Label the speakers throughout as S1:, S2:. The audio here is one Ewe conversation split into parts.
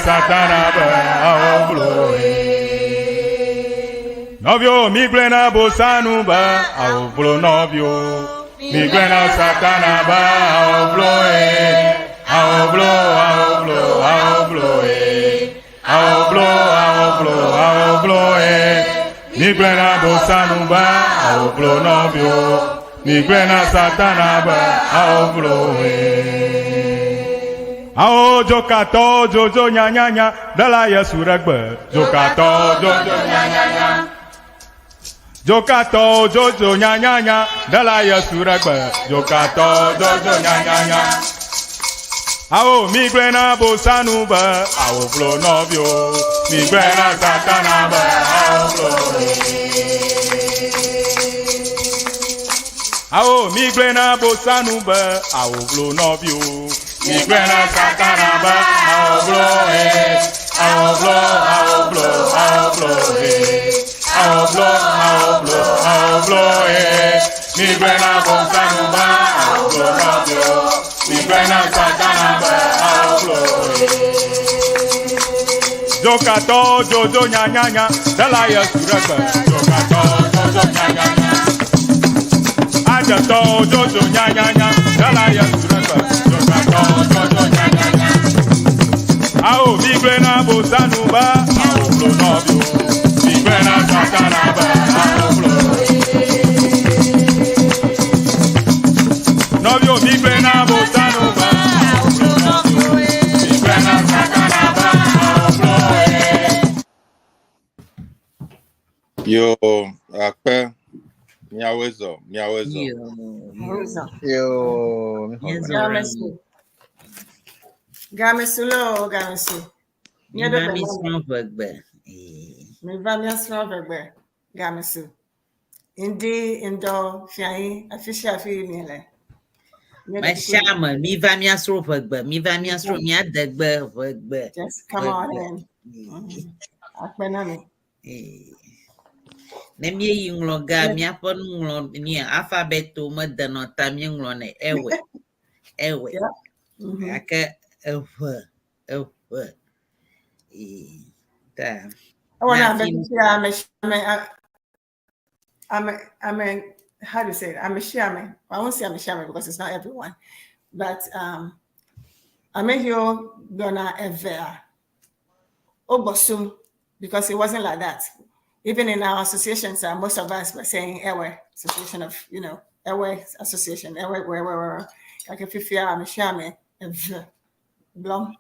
S1: Satana be awovloe. Nɔviwo migblɔe na Bosanu be awovlo nɔviwo. Migblɔe na Satana be awovloe. Awovlo, awovlo, awovloe. Awovlo, awovlo, awovloe. Migblɔe na Bosanu be awovlo nɔviwo. Migblɔe na Satana be awovloe. Awo dzokatɔwo dzodzo nyanyanya ɖela Yesu ɖe gbe. Dzokatɔwo dzodzo nyanyanya. Dzokatɔwo dzodzo nyanyanya ɖela Yesu ɖe gbe. Dzokatɔwo dzodzo nyanyanya. Awo migblɔe na Bosanu be awo vlo nɔviwo. Migblɔe na Satana be awo vlo. Awo migblɔe na Bosanu be awo vlo nɔviwo. Migblɔe na Satana be awo vlo he. Awo vlo, awo vlo, awo vlo he. Awo vlo, awo vlo, awo vlo he. Migblɔe na Bosanu be awo vlo nɔviwo. Migblɔe na Satana be awo vlo he. Dzokatɔwo dzodzo nyanyanya ɖela Yesu ɖe gbe. Dzokatɔwo dzodzo nyanyanya. Adzetɔwo dzodzo nyanyanya ɖela Yesu ɖe gbe. Dzokatɔwo dzodzo nyanyanya. Awo migblɔe na Bosanu be awo vlo nɔviwo. Migblɔe na Satana be awo vlo. Nɔviwo migblɔe na Bosanu be awo vlo nɔviwo. Migblɔe na Satana be awo vlo.
S2: Yo, akpe, miawoe zɔ, miawoe zɔ.
S3: Yo,
S4: Yo.
S5: Yo, mi xɔ
S3: Míezɔ
S5: gbe.
S3: ɖe
S4: Gamesu. Gamesu loo, gamesu.
S3: Mi
S4: Míeɖo
S3: va
S4: gbe
S3: mi
S4: na mi.
S3: srɔ̃ ʋegbe. Ee.
S4: Mi va míasrɔ̃ ʋegbe. Gamesu. Ŋdi, ŋdɔ, fiayi, afi sia afi miele. Míeɖe
S3: Me
S4: kuku
S3: sia
S4: na
S3: ame, mi va míasrɔ̃ ʋegbe, mi va míasrɔ̃ mía degbe ʋegbe.
S4: Just come on
S3: Ʋegbe.
S4: in. Akpe na mi.
S3: Ee. Ne míeyi ŋlɔ ga, míaƒe nuŋlɔ mía alphabet-wo medenɔ ta míeŋlɔnɛ ewe, ewe.
S4: Yeah.
S3: Gake eʋe, eʋe. Ee. Ta
S4: Ewɔ
S3: ne
S4: na abe
S3: afi
S4: fifia ame sia ame ame ame how do you say it? Ame sia ame. I won't say ame sia ame because it's not everyone, but ame yiwo gblɔna evea wogbɔ because it wasn't like that. Even in our associations, most of us were saying Ewe Association of, Ewe Association, Ewe, Ewe, Ewe, Ewe. Gake fifia ame sia ame eve gblɔm.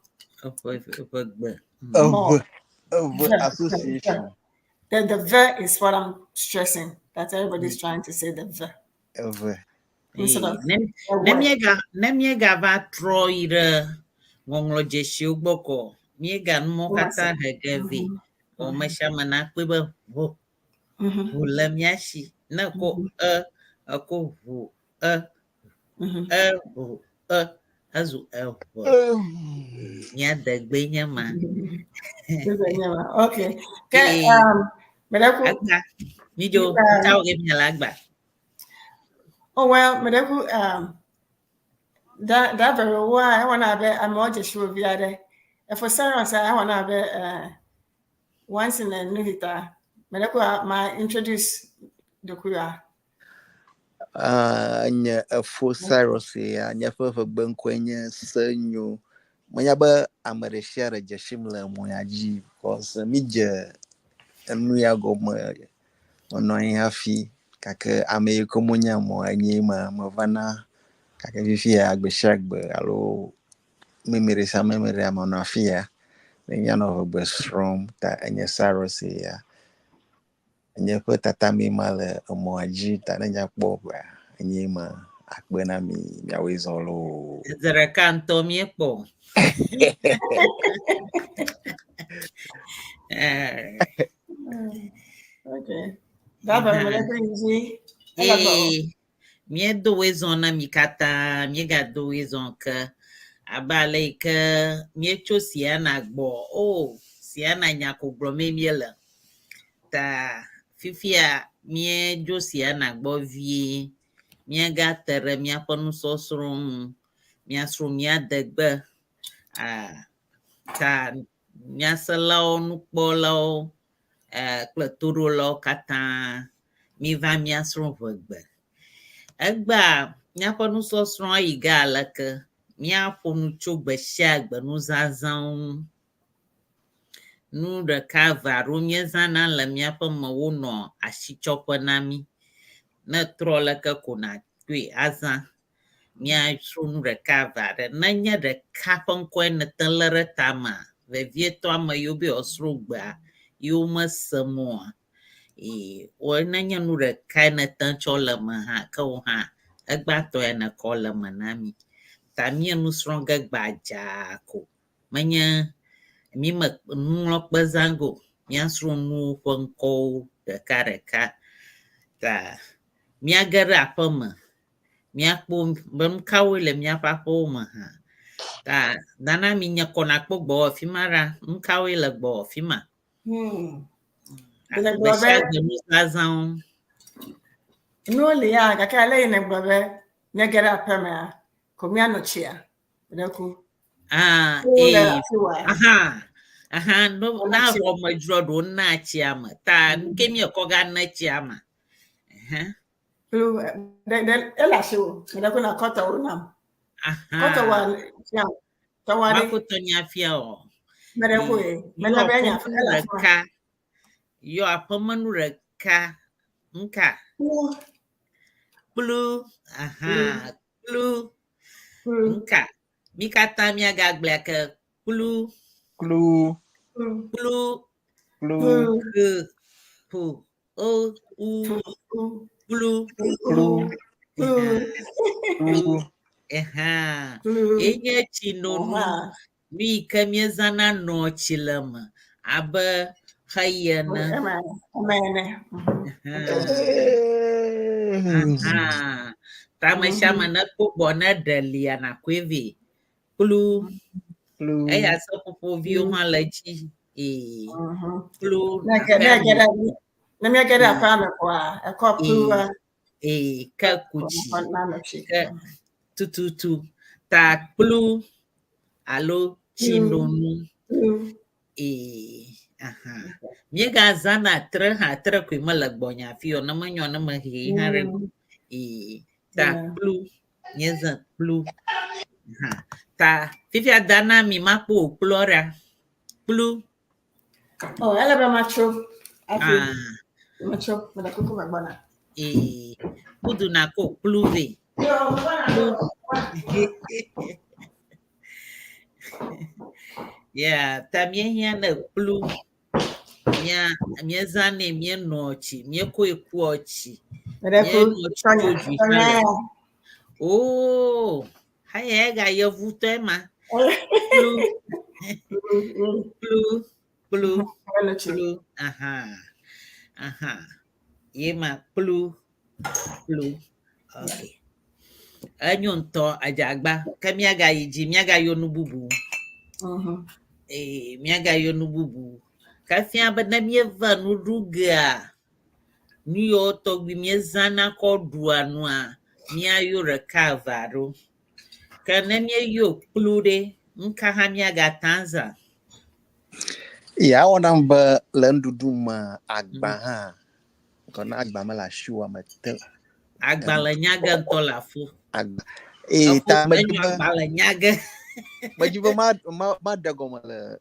S3: Eʋe, ʋegbe.
S4: More.
S5: Eʋe, Eʋe
S4: V, V,
S5: Association.
S4: The V is what I'm stressing. That everybody's trying to say the V.
S5: Eʋe.
S4: Instead of
S3: Ne
S4: Ewe.
S3: ne míega ne míegava trɔ yi ɖe ŋɔŋlɔdzesiwo gbɔ kɔ, míega numɔwo katã he ge vɛ. Vɔ ame sia ame nakpɔe be ʋu ʋu le mía si. Ne ko e eko ʋu e e ʋu e ezu eʋe. Mía degbe nye ma.
S4: Okay. Ke
S3: Ee.
S4: Medeku.
S3: Agba. Midzo tsawo ge miele agba.
S4: Oh well, medeku da da very wa I wanna be amewo dze si wo vi aɖe. Efo Cyrus I wanna be once in a nuhita. Medeku ma introduce dokuya.
S5: Ah, nye efo Cyrus ya, nye ƒe ʋegbe ŋkɔe nye Senyo. Menya be ame ɖe sia ɖe dze sim le mɔ ya dzi because mi dze enu ya gɔme menɔ anyi hafi gake ame yi ke monya mɔ enye ma mevana gake fifia gbe sia gbe alo meme ɖe sia meme ɖe menɔ afi ya ne míanɔ ʋegbe srɔ̃m ta enye Cyrus ya. Nye ƒe tatamee ma le emɔa dzi ta ne nyakpɔ ʋea enye ma akpe na mi miawoe zɔ loo.
S3: Zi ɖeka ŋutɔ míekpɔ. Eh,
S4: Okay. That very medeku yi
S3: Ee, míedo woe zɔ na mi katã, míegado woe zɔ ke abe ale yi ke míetso Siana gbɔ. O, Siana nya ko gblɔmee míele. Ta fifia míedzo Siana gbɔ vie. Míagate ɖe míaƒe nusɔsrɔ̃ ŋu. Míasrɔ̃ mía degbe. Ah, ta Nyaselawo, nukpɔlawo kple toɖolawo katã miva míasrɔ̃ ʋegbe. Egbea míaƒe nusɔsrɔ̃ yi ge aleke? Míaƒo nu tso gbe sia gbe nuzazãwo ŋu. Nu ɖeka eve aɖewo míezãna le míaƒe me wonɔ asitsɔƒe na mí. Ne etrɔ leke ko nàkpɔe azã. Míasrɔ̃ nu ɖeka eve aɖe. Nenye ɖeka ƒe ŋkɔe nète lé ɖe tamea, vevietɔ ame yiwo be yewoasrɔ̃ gbea ye womesem oa, ee, wɔ nenye nu ɖekae nète tsɔ le eme hã ke wò hã egbãtɔe nèkɔ le eme na mí. Ta míe nu srɔ̃ ge gbadzaa ko. Menye mí me nuŋlɔkpe zã ge o. Míasrɔ̃ nuwo ƒe ŋkɔwo ɖekaɖeka. Ta míage ɖe aƒeme, míakpɔ be nu kawoe le míaƒe aƒewo me hã. Ta nana mi nye kɔ nakpɔ gbɔwɔ fi ma ɖa. Nu kawoe le gbɔwɔ fi ma?
S4: Le
S3: Gbe
S4: gblɔ
S3: sia
S4: be
S3: gbe nuzazãwo.
S4: Nuwo li ya gake ale yi nègblɔ be míage ɖe aƒemea ko míano tsia ɖe ku.
S3: Ah,
S4: Wo le
S3: ee.
S4: afi wa.
S3: Aha, no,
S4: Wona
S3: na
S4: tsi.
S3: xɔmedzroa ɖewo na tsia me. Ta nu ke míekɔ ga ne tsia me. Aha.
S4: Kplu ɖe ɖe ele asiwò. Ɖe ku na kɔtɔwo nam. Kɔtɔwoa fia tɔwoa ɖe.
S3: Makotɔ nya fia o.
S4: Mɛ ɖe ku ye. Menya
S3: Yɔ
S4: be enya
S3: aƒemenu
S4: ele afi ma.
S3: ɖeka. Yɔ aƒemenu ɖeka. Nka.
S4: Kplu.
S3: Kplu. Aha. Kplu.
S4: Kplu.
S3: Nka. Mi katã míagagblɔe ke kplu.
S5: Klu.
S4: Kplu.
S3: Kplu.
S5: Klu.
S4: Kplu.
S3: K. P. O. U.
S4: Kplu.
S3: Kplu.
S5: Klu.
S4: Kplu.
S5: Klu.
S3: Aha.
S4: Kplu.
S3: Enye tsinonu.
S4: Aha.
S3: Nu yi ke míezãna nɔa tsi le me abe xeyi ene.
S4: Eme eme ene.
S3: Aha. Aha. Ta ame sia ame nekpɔ gbɔ ne ɖe lia nàkɔe vɛ. Kplu.
S5: Klu.
S3: Eya seƒoƒoviwo hã le edzi. Ee. Kplu.
S4: Ne ge ne ge ɖe ne míage ɖe aƒea me koa ekɔ kplua.
S3: Ee, ke ku tsi.
S4: Nano tsi.
S3: Ke tututu. Ta kplu alo tsinonu.
S4: Kplu.
S3: Ee, aha. Míegazãna tre hã, tre koe mele gbɔnye afi o. Ne menyɔ ne mehee hã ɖe go. Ee, ta kplu. Míezã kplu. Aha. Ta fifia da na mi makpɔ wò kplua ɖa. Kplu.
S4: Oh, ele be matso. Hafi
S3: Ah,
S4: matso. Mele kuku me gbɔna.
S3: Ee. Kudu nakɔ kplu vɛ.
S4: Yo, megbɔna.
S3: Kplu. Yeah, ta míehiã ne kplu. Mía míezãnɛ míenoa tsi, míekɔe kua tsi.
S4: Mele ku.
S3: Míenoa tsi
S4: Tɔnya
S3: dzodzoe hã
S4: tɔnya
S3: le.
S4: ya.
S3: Oh, haya ega yevutɔe ma. Kplu, kplu, kplu,
S4: Mele tsi.
S3: kplu. Aha, aha. Ye ma kplu, kplu. Okay. Enyo ŋutɔ adzagba. Ke míagayi dzi, míagayɔ nu bubu. Ee, míagayɔ nu bubu. Ke fia be ne míeva nu ɖu gea, nu yiwo tɔgbi míezãna kɔ ɖua nua, míayɔ ɖeka eve aɖewo. Ke ne míeyɔ kplu ɖe, nu ka hã míagate azã?
S5: Ya awɔ nam be le nuɖuɖu me agba hã, kɔ na agba mele asiwòa mete
S3: Agba le nyage ŋutɔ le afo.
S5: Agba. Ee,
S3: Efo
S5: ta medzi
S3: enyo
S5: be
S3: agba le nyage.
S5: Medzi be ma ma maɖe gɔme le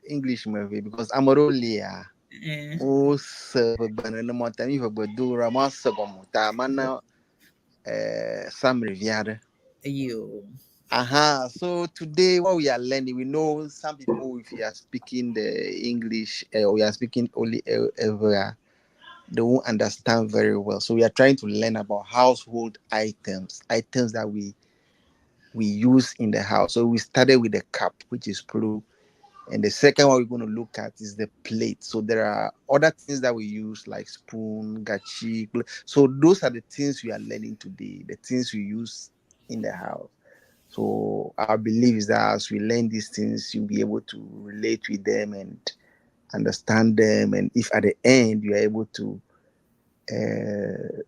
S5: English me vɛ because ame ɖewo lia wose ʋegbe nenema ta mi ʋegbe do ɖa mase gɔme o ta mana summary vi aɖe.
S3: Yo.
S5: Aha, so today what we are learning, we know some people, if you are speaking the English, we are speaking only Ewe, they won't understand very well. So we are trying to learn about household items, items that we use in the house. So we started with the cup, which is kplu. And the second one we're going to look at is the plate. So there are other things that we use like spoon, gatsi. So those are the things we are learning today, the things we use in the house. So our belief is that as we learn these things, you'll be able to relate with them and understand them. And if at the end you are able to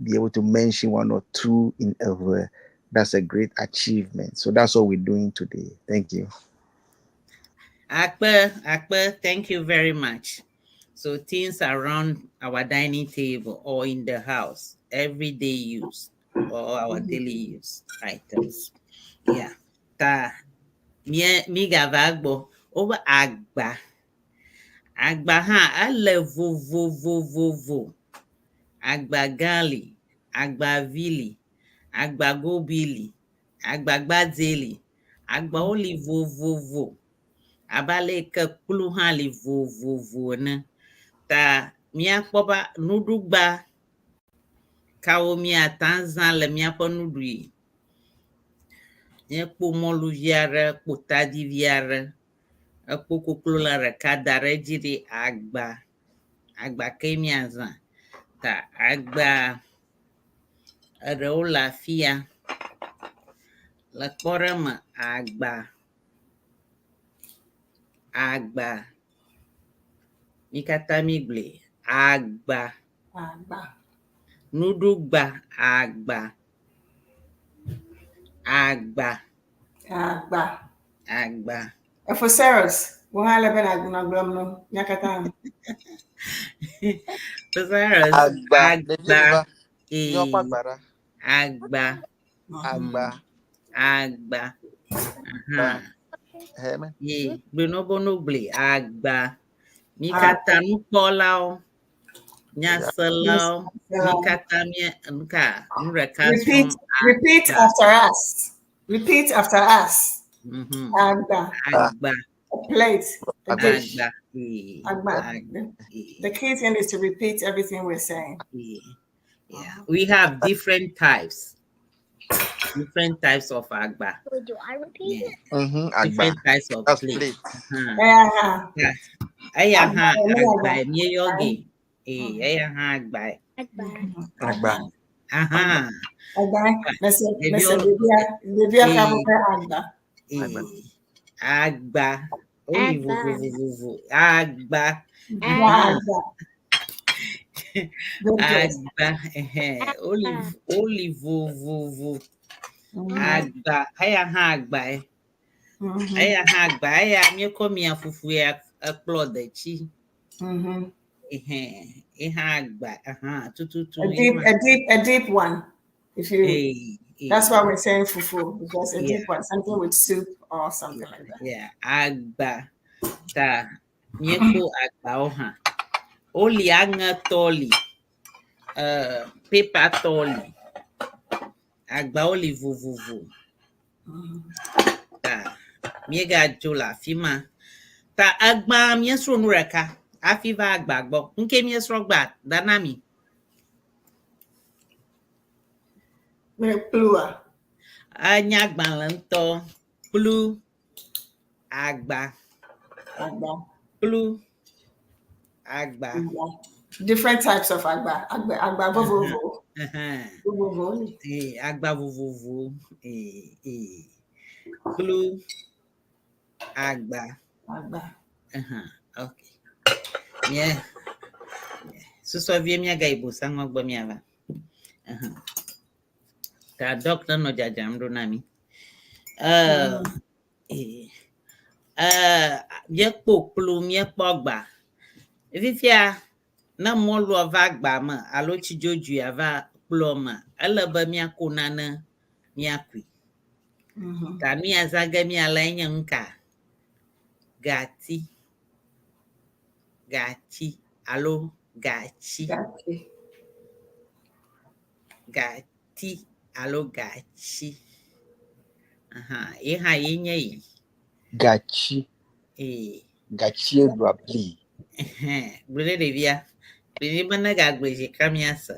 S5: be able to mention one or two in Ewe, that's a great achievement. So that's what we're doing today. Thank you.
S3: Akpe, Akpe, thank you very much. So things around our dining table or in the house, everyday use or our daily use items. Yeah. Ta mie mi gava gbɔ wobe agba. Agba hã ele vovovovovo. Agba gã li, agba vi li, agba gobi li, agba gbadzɛ li. Agbawo li vovovo. Abe ale yi ke kplu hã li vovovo ene. Ta míakpɔ be nuɖugba kawo míate azã le míaƒe nuɖuɣi. Míekpɔ mɔluvi aɖe, kpɔ tadivi aɖe, ekpɔ koklolã ɖeka da ɖe edzi ɖi agba. Agba kee míazã. Ta agba eɖewo le afi ya. Le kpɔɖeŋu me agba, agba. Mí katã mígblɔe. Agba.
S4: Agba.
S3: Nuɖugba agba. Agba.
S4: Agba.
S3: Agba.
S4: Efoseros, wo hã le be nàgblɔm no mía katã.
S3: Cyrus,
S5: Agba. Ɖevi
S3: agba.
S5: va.
S3: Ee,
S5: Míaƒe agba ɖa.
S3: agba.
S5: Agba.
S3: Agba.
S5: Ba.
S3: Aha.
S5: Heme.
S3: Ye gbenɔbɔnogble agba. Mí katã nukpɔlawo, nyaselawo, mí katã mía nuka nu ɖeka
S4: Repeat,
S3: srɔ̃m.
S4: repeat
S3: Agba.
S4: after us. Repeat after us. Agba.
S3: Agba.
S4: A plate. A
S5: Agba.
S4: dish.
S3: Agba. Ee,
S4: Agba.
S3: agba. Ee,
S4: The key thing is to repeat everything we're saying.
S3: ee. Yeah, we have different types. Different types of agba.
S6: Wait, do I repeat
S3: Yeah.
S6: it?
S5: Agba.
S3: Different types of
S5: That's
S3: plate.
S5: plate.
S4: Yeah.
S3: Yeah. Eya hã
S4: Agba,
S3: agba
S4: agba.
S3: míeyɔ ge. Ee, eya hã agba.
S6: Agba.
S5: Agba.
S3: Aha.
S4: Agba. Mese, mese,
S3: Ɖeviwo
S4: bebia, bebia
S3: Ee.
S4: ka mo agba.
S3: Ee, agba. Woli
S6: Agba.
S3: vovovovo. Agba.
S4: Agba. Good guess.
S3: Agba. Ɛhɛ. Woli woli vovovo. Agba. Eya hã agbae. Eya hã agba. Eya míekɔ mia fufu ya ekplɔ detsi. Ɛhɛ. Ye hã agba. Aha. Tututu
S4: A
S3: ye
S4: deep,
S3: ma.
S4: a deep one. If you,
S3: Ee, ee.
S4: that's why we're saying fufu because a deep one, something with soup or something like that.
S3: Yeah, agba. Ta míekpɔ agbawo hã. Woli aŋetɔ li, paper tɔ li. Agbawo li vovovo. Ta míegadzo le afi ma. Ta egbã míesrɔ̃ nu ɖeka hafi va agba gbɔ. Ŋke míesrɔ̃ gbã da na mi.
S4: Kplua.
S3: Enya agbalẽ ŋutɔ. Kplu, agba,
S4: Agba.
S3: Kplu, agba.
S4: Agba. Different types of agba. Agba, agba vovovo. Vovovo.
S3: Ee, agba vovovo. Ee, ee. Kplu, agba.
S4: Agba.
S3: Okay. Mía susɔ vie míagayi bosaŋɔ gbɔ míava. Ta doctor nɔ dzadzram ɖo na mí. Ee, míekpɔ kplu, míekpɔ agba. Fifia ne mɔlua va agba me alo tsi dzodzoea va kplua me, ele be míako nane míakui. Ta nu ya zã ge míale nye nu ka? Gati. Gati alo gatsi.
S4: Gati.
S3: Gati alo gatsi. Aha, ye hã ye nye yi.
S5: Gatsi.
S3: Ee.
S5: Gatsie ɖua bli.
S3: Ɛhɛn, gblɔe ɖe ɖevia. Ɖevi be ne gagblɔe zi ɖeka míase.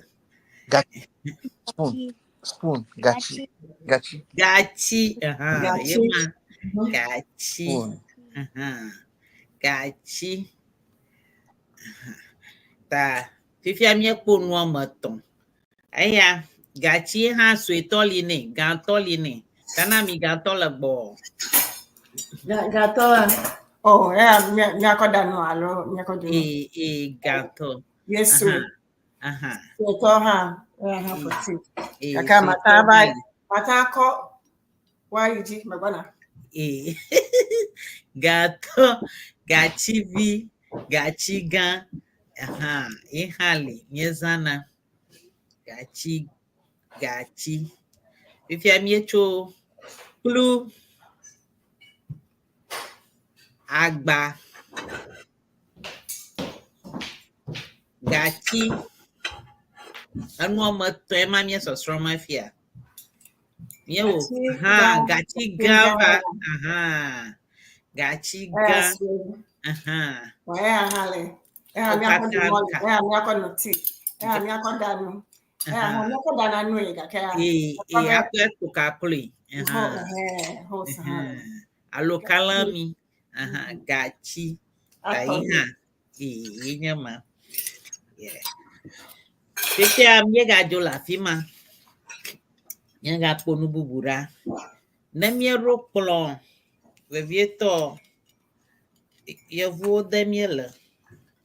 S5: Spoon. Spoon. Gatsi. Gatsi.
S3: Gatsi. Aha, ye
S4: Gatsi.
S3: ma. Gatsi.
S5: Spoon.
S3: Aha. Gatsi. Aha. Ta fifia míekpɔ nu woame etɔ̃. Eya gatsi hã suetɔ li nɛ, gãtɔ li nɛ. Kana mi gãtɔ le gbɔ.
S4: Gatɔ. Oh, yeah, míakɔ da nu alo míakɔ du nu.
S3: Ee, gãtɔ.
S4: Yesu.
S3: Aha.
S4: Suetɔ hã. Yeah, hã for tea.
S3: Ee,
S4: Kaka
S3: suetɔ
S4: mata va
S3: hã li.
S4: mata kɔ wa yi dzi megbɔna.
S3: Ee. Gatɔ, gatsivi, gatsigã, aha, ye hã li míezãna. Gatsi, gatsi. Fifia míetso kplu, agba, gatsi. Enu woame etɔ̃e ma míesɔsrɔ̃m fia. Míewɔ hã gatsi gã va aha gatsi gã aha.
S4: Eya hã le. Eya míakɔ ɖu mɔlu, eya míakɔ no tii, eya míakɔ ɖa nu. Eya hã míakɔ ɖana nue gake.
S3: Ee, ee, akɔe to kakloe. Alo kalãmi. Aha, gatsi. Gayi hã. Ee, ye nye ma. Yeah. Fifia míegadzo le afi ma. Míagakpɔ nu bubu ɖa. Ne míeɖo kplɔ vevietɔ yevuwo de míele.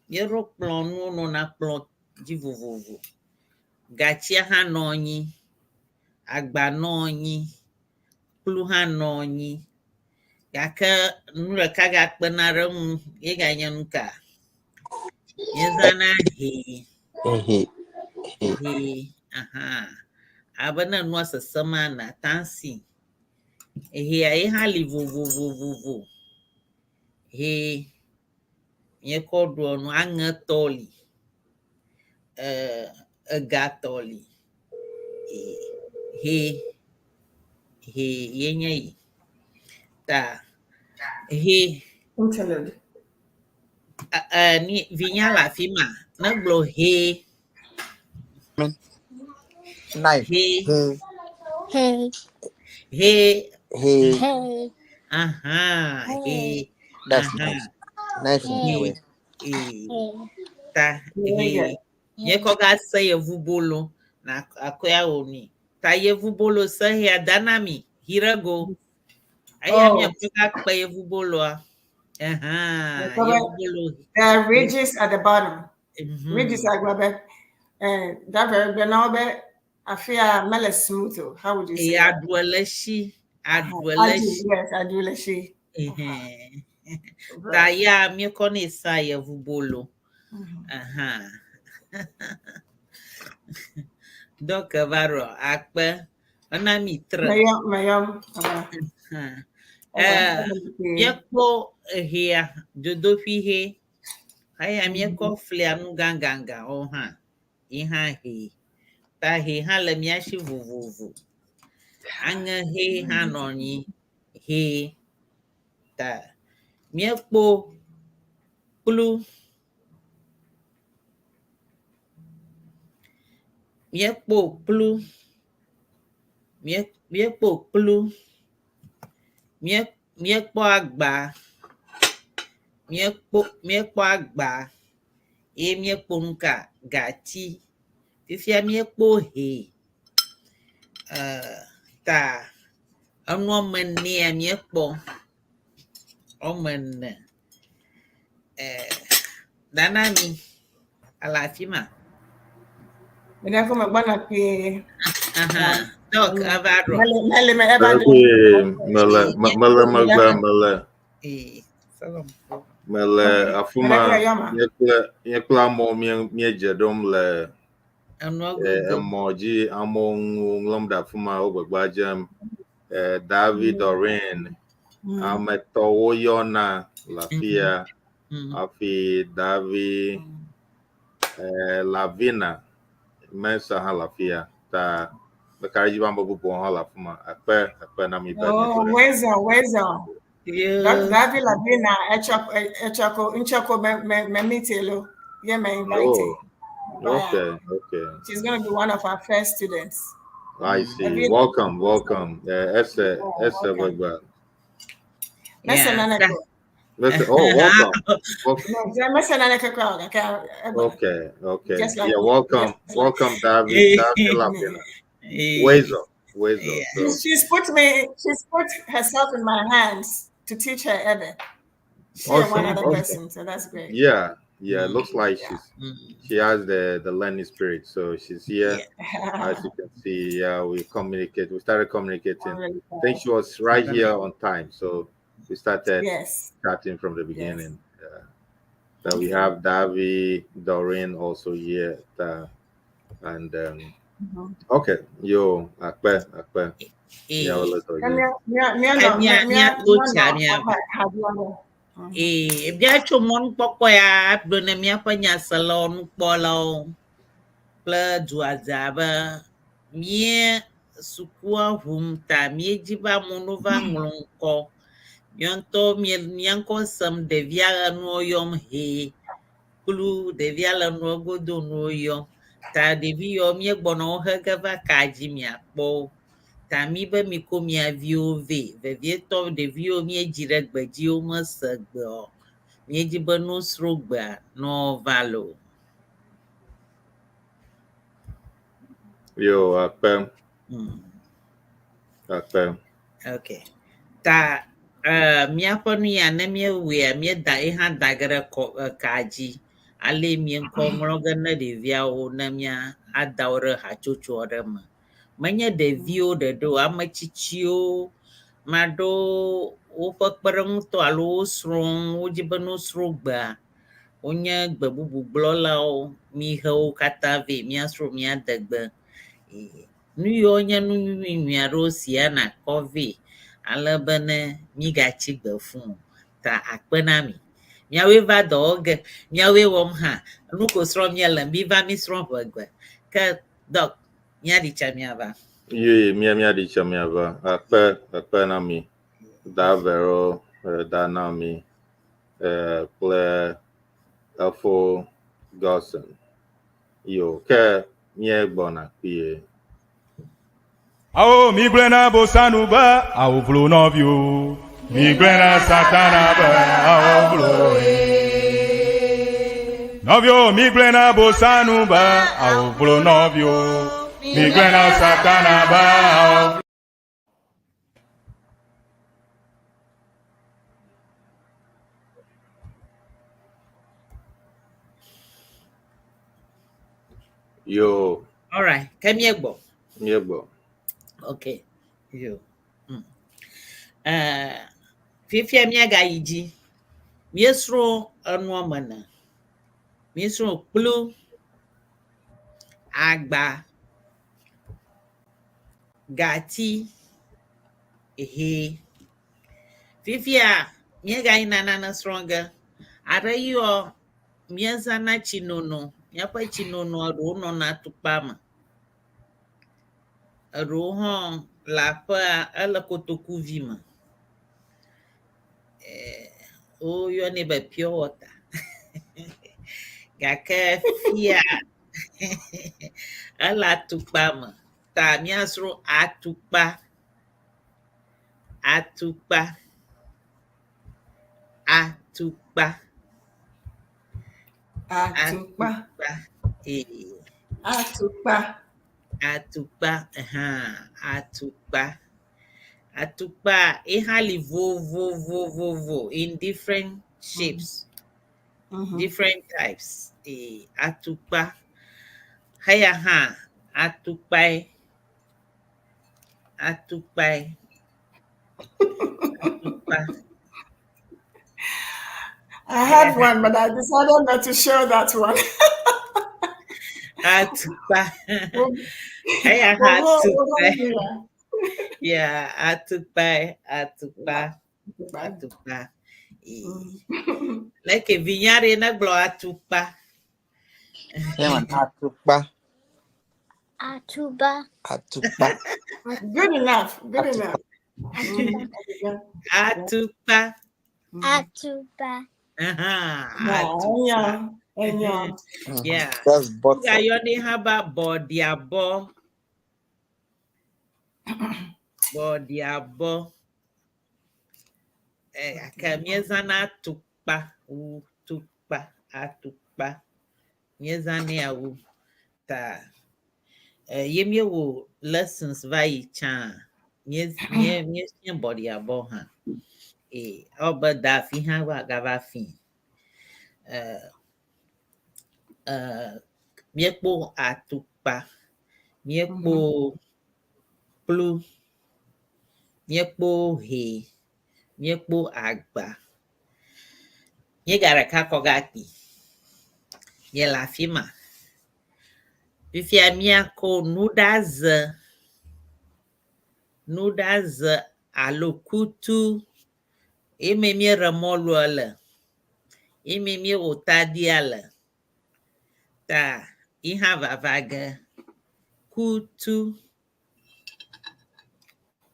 S3: Míeɖo kplɔ nuwo nɔna kplɔ dzi vovovo. Gatsia hã nɔ anyi, agba nɔ anyi, kplu hã nɔ anyi. Gake nu ɖeka gakpena ɖe eŋu ye ganye nu ka? Míezãna hɛ.
S5: Hɛ.
S3: Hɛ. Aha. Abe ne nua sesẽma nàte ŋu asi. Hɛa ye hã li vovovovovo. Hɛ míekɔ ɖua nu. Aŋetɔ li. Egatɔ li. Hɛ. Hɛ ye nye yi. Ta hɛ.
S4: Interlude.
S3: Ɛ ni vinya le afi ma. Negblɔ hɛ.
S5: Knife.
S3: Hɛ.
S5: Hɛ.
S3: Hɛ.
S5: Hɛ.
S6: Hey.
S3: Aha. Hɛ.
S5: That's
S3: Aha.
S5: nice. Knife in
S3: Hɛ.
S5: the way.
S3: Ee. Ta hɛ. Míekɔ gase yevubolo na akɔe awɔ nui. Ta yevubolo se hea dana mi hi ɖe go. Eya
S4: Oh.
S3: míekɔ gakpe yevuboloa. Aha. Yevubolo.
S4: There are ridges at the bottom. Ridges agba be that very be na be afia mele smooth o. How would you say?
S3: Ee, aɖu ele si. Aɖu ele si.
S4: Yes, aɖu le si.
S3: Ehɛn. Ta ya míekɔ nɛ sa yevubolo. Aha. Donc va ɖo akpe ena mi tre.
S4: Meyɔm, meyɔm.
S3: Aha. Míekpɔ ehea dzodoƒi he. Eya míekɔ flia nu gãgãgãwo hã. Yi hã he. Ta he hã le mía si vovovo. Aŋe he hã nɔ anyi. He. Ta míekpɔ kplu. Míekpɔ kplu. Míekpɔ kplu. Míekpɔ agba. Míekpɔ agba ye míekpɔ nu ka? Gatsi. Fifia míekpɔ hɛ. Ta enu woame enea míekpɔ. Woame ene. Nana mi ele afi ma.
S4: Mene ko me gbɔna kpuie.
S3: Aha. Donc eva ɖo.
S4: Mele me eva ɖo.
S2: Mele mele megbe mele.
S3: Ee. Salam.
S2: Mele afi ma nye kple amewo míedze ɖom le emɔ dzi amewo ŋu ŋlɔm ɖe afi ma wo gbegba dzem. David Doreen ame tɔwo yɔna le afi ya hafi David Lavina Mensa hã le afi ya ta meka ɖe edzi be ame bubuwo hã le afi ma. Akpe akpe na mi be
S4: Oh, Wezo, Wezo. David Lavina, Echoko, Nchoko, me me meet hello. Yeah, me invite.
S2: Oh, okay.
S4: She's gonna be one of our first students.
S2: I see. Welcome, welcome. Ese, Ese Wegba.
S4: Mese Naneko.
S2: Mese, oh, welcome. Welcome.
S4: No, Mese Naneko.
S2: Okay, okay. Just like, yeah, welcome, welcome, David, David Lavina. Wezo, Wezo.
S3: Yeah.
S2: So.
S4: She's put me. She's put herself in my hands to teach her Ewe. She
S2: Awesome,
S4: and one other
S2: awesome.
S4: person, so that's great.
S2: Yeah, yeah. It looks like
S4: Yeah.
S2: she has the learning spirit, so she's here.
S4: Yeah.
S2: As you can see, yeah, we communicate. We started communicating.
S4: I'm really
S2: I think she was right here on time, so We started
S4: Yes.
S2: starting from the beginning. Yeah. So we have Davi, Doreen also here. And okay, yo, akpe, akpe.
S3: Ee.
S2: Yeah, well, let's go.
S3: Mia- mia to tsa mia. Ee, míatso mɔnukpɔkpɔ ya agblɔ ne míaƒe nyaselawo, nukpɔlawo kple duadza be mía sukua ʋum ta míedzi be amewo no va ŋlɔ ŋkɔ. Míawo ŋutɔ mía mía ŋkɔ sem ɖevia le nuwo yɔm hee kplu ɖevia le nua godo nuwo yɔm. Ta ɖevi yawo míegbɔna wo he ge va ka dzi miakpɔ wo. Ta mi be mikɔ mia viwo vɛ. Vevietɔ ɖeviwo míedzi ɖe gbedzi womese gbe o. Míedzi be no srɔ̃ gbea ne woava loo.
S2: Yo, akpe, akpe.
S3: Okay. Ta míaƒe nu ya ne míewɔea míeda ye hã da ge ɖe kɔ ka dzi. Ale míeŋkɔ ŋlɔ ge ne ɖeviawo ne mía ada wo ɖe hatsotso aɖe me. Menye ɖeviwo ɖeɖe o, ame tsitsiwo maɖewo woƒe kpeɖeŋutɔ alo wo srɔ̃wo wodzi be ne wosrɔ̃ gbea, wonye gbe bubu gblɔlawo. Mihe wo katã vɛ míasrɔ̃ mía degbe. Ee, nu yiwo nye nu nyui nyui aɖewo sia nakɔ vɛ ale be ne mígatsi gbe fũu o. Ta akpe na mi. Míawoe va dɔ wɔ ge, míawoe wɔm hã. Nu ko srɔ̃m míele, miva mísrɔ̃ ʋegbe. Ke Doc, míaɖi tsa míava.
S2: Ye, mia mia di tsa miava. Akpe, akpe na mi. Da Vero, da na mi. Kple Efo Godson. Yo, ke míegbɔna kpuie.
S1: Awo migblẽ na bosanu be awo vlo nɔviwo. Migblẽ na Satana be awo vlo nɔviwo. Migblẽ na bosanu be awo vlo nɔviwo. Migblẽ na Satana be awo.
S2: Yo,
S3: All right, ke míegbɔ.
S2: Míegbɔ.
S3: Okay. Yo. Fifia míagayi dzi. Míesrɔ̃ enua me ne. Míesrɔ̃ kplu, agba, gati, hɛ. Fifia míegayina nane srɔ̃ ge. Aɖe yɔ míezãna tsinono. Míaƒe tsinonoa ɖewo nɔna atukpa me. Eɖewo hã le aƒea ele kotokuvi me. Woyɔnɛ be pure water. Gake fia ele atukpa me. Ta míasrɔ̃ atukpa, atukpa, atukpa,
S4: Atukpa.
S3: Atukpa. Ee.
S4: Atukpa.
S3: Atukpa, hã, atukpa. Atukpa, e hã li vovovovovo in different shapes, different types. Ee, atukpa. Heya hã, atukpae. Atukpae. Atukpa.
S4: I had one, but I decided not to show that one.
S3: Atukpa. Heya hã, atukpae. Yeah, atukpae, atukpa, atukpa. Ee. Like vinya ɖe ne gblɔ atukpa.
S5: Yeah, man. Atukpa.
S6: Atuba.
S5: Atukpa.
S4: Good enough. Good enough.
S3: Atukpa.
S6: Atuba.
S3: Atukpa.
S4: Yeah, yeah.
S3: Yeah.
S5: That's butter.
S3: Gayɔne hã ba bɔɖiabɔ. Bɔɖiabɔ. Gake míezãna atukpa wu tukpa atukpa. Míezãnɛ wu ta ye míewɔ lessons va yi tsã. Míe míefia bɔɖiabɔ hã. Ee, ewɔ be da afi hã va gava fi. Míekpɔ atukpa, míekpɔ kplu, míekpɔ hɛ, Míekpɔ agba. Míega ɖeka kɔ gakpi. Míele afi ma. Fifia míakɔ nuɖaze, nuɖaze alo kutu ye me míeɖe mɔlua le. Ye me míewɔ tadia le. Ta yi hã vava ge. Kutu.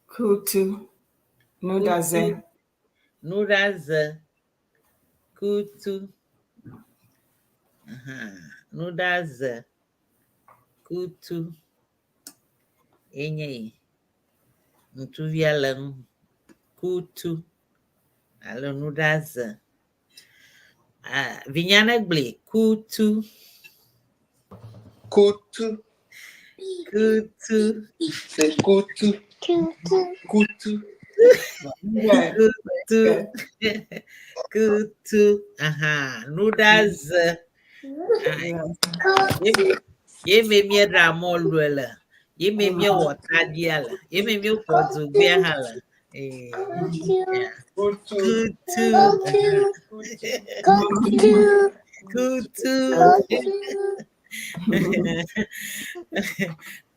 S4: Kutu. Nuɖaze.
S3: Nuɖaze. Kutu. Aha. Nuɖaze. Kutu. Enye yi. Ŋutsuvia le ŋu. Kutu alo nuɖaze. Ah, vinya ne gblɔe. Kutu.
S5: Kutu.
S3: Kutu.
S5: Say kutu.
S6: Kutu.
S5: Kutu.
S4: Yeah.
S3: Kutu. Kutu. Aha. Nuɖaze. Ah,
S4: Yeah.
S3: ye ye me míeɖa mɔlue le. Ye me míewɔ tadia le. Ye me míeƒo dzogbea hã le. Eh, yeah.
S5: Kutu.
S3: Kutu.
S6: Kutu.
S3: Kutu.
S6: Kutu.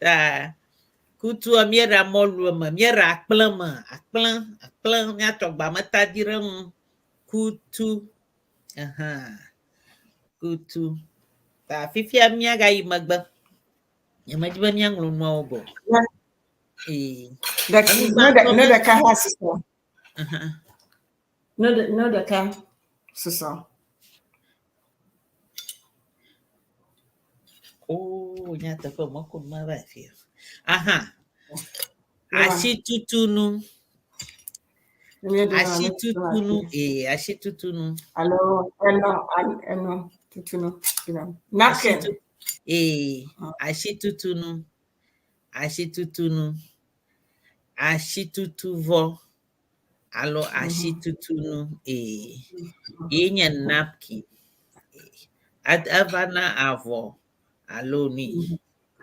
S3: Ta kutua míeɖa mɔlu me, míeɖa akplẽ me, akplẽ, akplẽ, míatsɔ gbametadi ɖe ŋu. Kutu. Aha. Kutu. Ta fifia míagayi megbe. Nyemedi be míaŋlɔ nuawo go. Ee.
S4: Nu ɖeka hã susɔ.
S3: Aha.
S4: Nu ɖeka susɔ.
S3: Oo, nyateƒe mekɔ nua va fi. Aha. Asitutunu. Asitutunu. Ee, asitutunu.
S4: Alo eno eno tutunu. You know, napkin.
S3: Ee, asitutunu. Asitutunu. Asitutuvɔ alo asitutunu. Ee. Ye nye napkin. Eva na avɔ alo nui.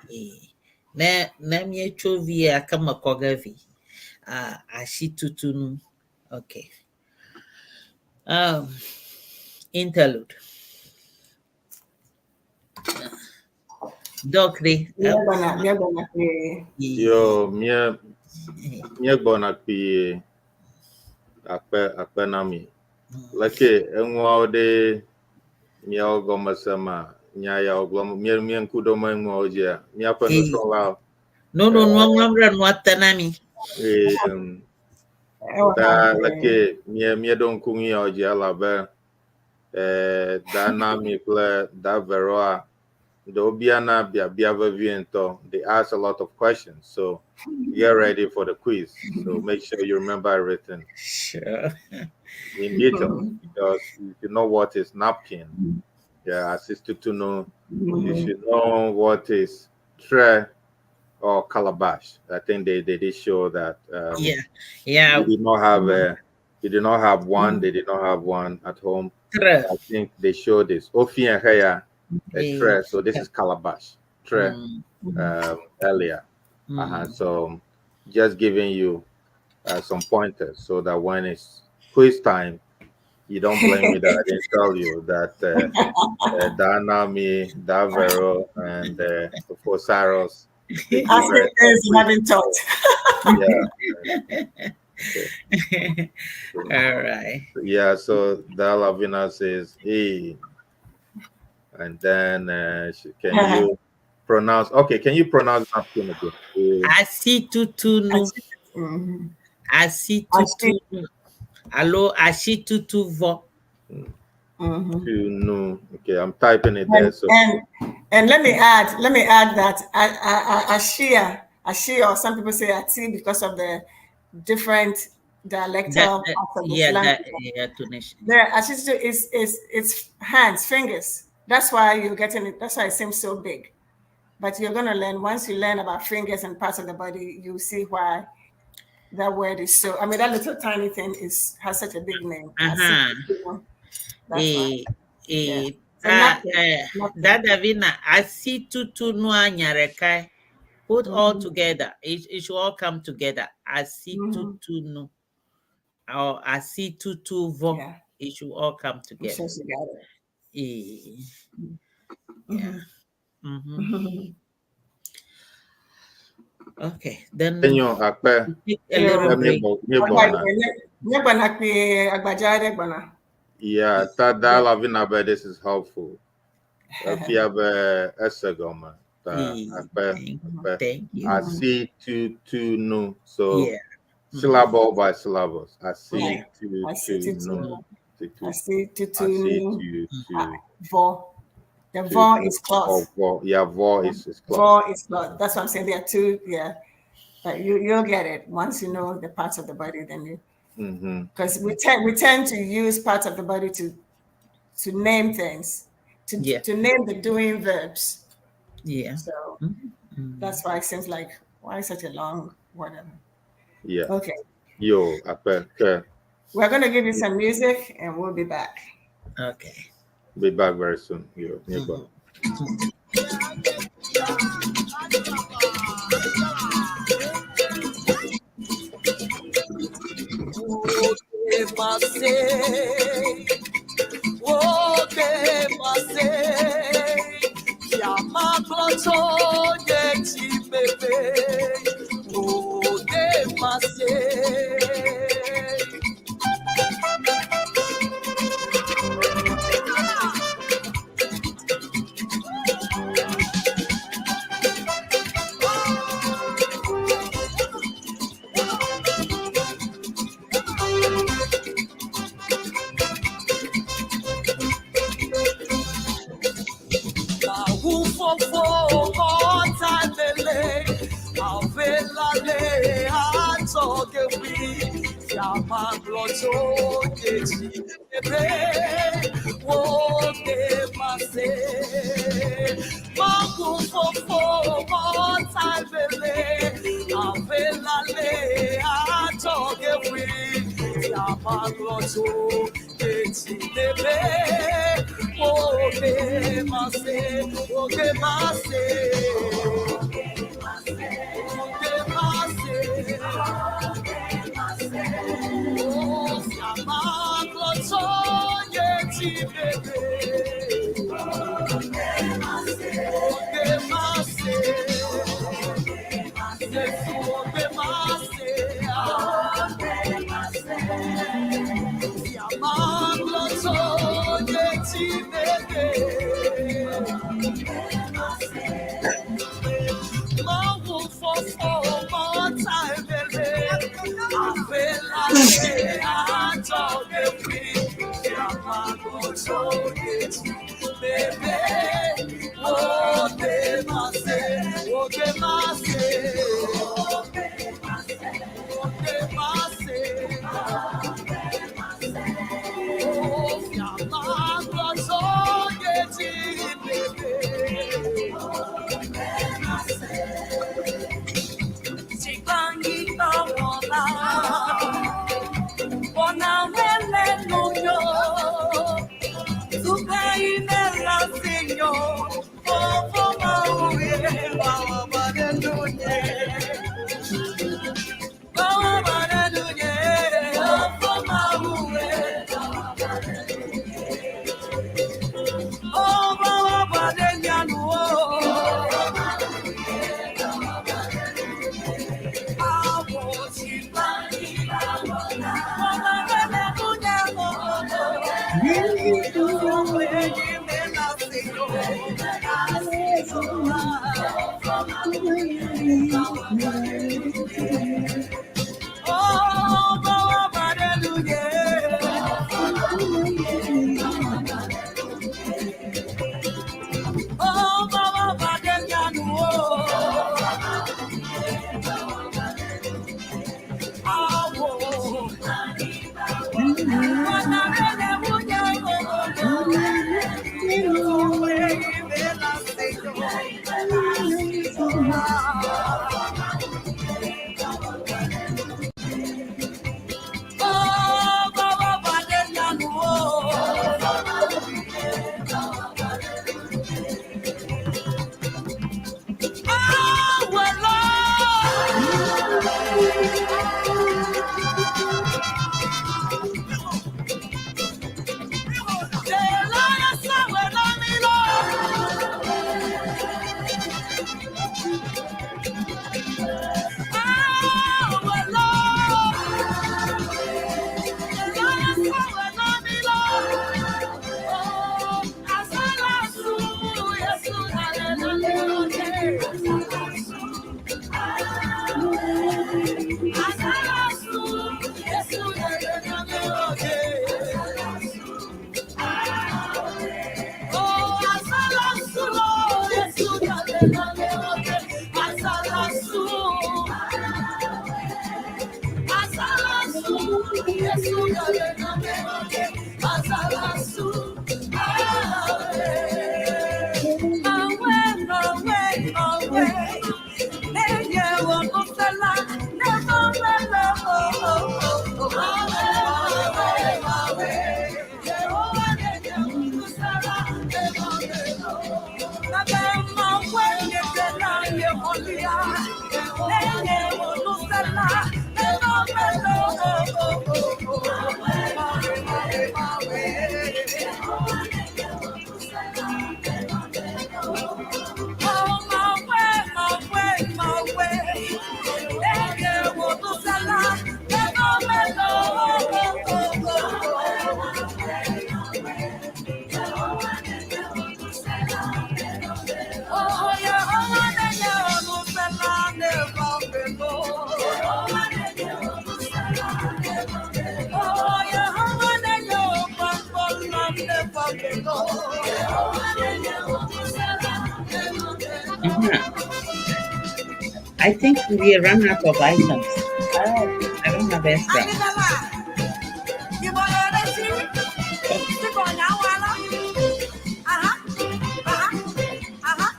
S3: Ee. Ne míetso via ke me kɔ ge vi. Ah, asitutunu. Okay. Interlude. Doc ɖe.
S4: Míegbɔna kpuie.
S2: Yo, míegbɔna kpuie. Akpe akpe na mi. Leke enuawo ɖe míawo gɔmesema nya yawo gblɔm mía mía ŋku ɖom enuawo dzia míaƒe nusrɔ̃lawo.
S3: No no nua ŋlɔm ɖe nua te na mi.
S2: Ee, ta leke mía míeɖo ŋku nu yawo dzi elabe da Nami kple da Veroa ɖewo biana biabia vevie ŋutɔ. They ask a lot of questions, so get ready for the quiz. So make sure you remember everything.
S3: Sure.
S2: In detail, because you should know what is napkin. Yeah, asitutunu. You should know what is tray or calabash. I think they did show that.
S3: Yeah.
S2: You did not have a, you did not have one. They did not have one at home.
S3: Tray.
S2: I think they showed this. Ofi and Heya, a tray. So this is calabash tray earlier. So just giving you some pointers so that when it's quiz time, you don't blame me that I didn't tell you that Danami, Davero, and Fosaros.
S4: Asking things you haven't taught.
S2: Yeah.
S3: Okay. All right.
S2: Yeah, so Dalavina says, hey. And then can you pronounce, okay, can you pronounce napkin again?
S3: Asitutunu. Asitutunu. Alo, asitutuvɔ.
S2: Tunu. Okay, I'm typing it there. So
S4: and let me add that Ashia, or some people say Ati because of the different dialectal parts of the language. There, Ashia is it's hands, fingers. That's why you're getting it. That's why it seems so big. But you're gonna learn, once you learn about fingers and parts of the body, you see why that word is so. I mean, that little tiny thing has such a big name. That's why. Yeah.
S3: That Davina, asitutunua nyarekai. Put all together. It should all come together. Asitutunu. Or asi tutu vo.
S4: Yeah.
S3: It should all come
S4: I'm
S3: together.
S4: sure she got it.
S3: Yeah. Okay. Then
S2: Enyo akpe.
S3: we take a little
S2: Ke
S3: break.
S2: míegbɔ míegbɔna.
S4: Míegbɔna kpuie agbadza aɖe gbɔna.
S2: Yeah, ta da lavina be this is helpful. Efia be ese gɔme. Ta akpe
S3: Thank,
S2: akpe.
S3: thank you.
S2: Asi tu tu nu. So
S3: Yeah.
S2: syllable by syllables. Asi
S4: Yeah.
S2: tu
S4: Asi
S2: tu
S4: tutu
S2: nu.
S4: nu.
S2: Tu tu.
S4: Asi tutu
S2: Asi
S4: nu.
S2: tu tu.
S4: Vo. The
S2: tu,
S4: vo is
S2: Oh,
S4: cloth.
S2: vo. Yeah, vo is cloth.
S4: Vo is cloth. That's what I'm saying. There are two. Yeah. But you'll get it once you know the parts of the body. Then you because we tend to use parts of the body to name things, to
S3: Yeah.
S4: to name the doing verbs.
S3: Yeah.
S4: So that's why it seems like why such a long whatever.
S2: Yeah.
S4: Okay.
S2: Yo, akpe. Ke.
S4: We're gonna give you some music and we'll be back.
S3: Okay.
S2: Be back very soon. Yo, míegbɔ.
S3: I think we run out of items. I don't have extra.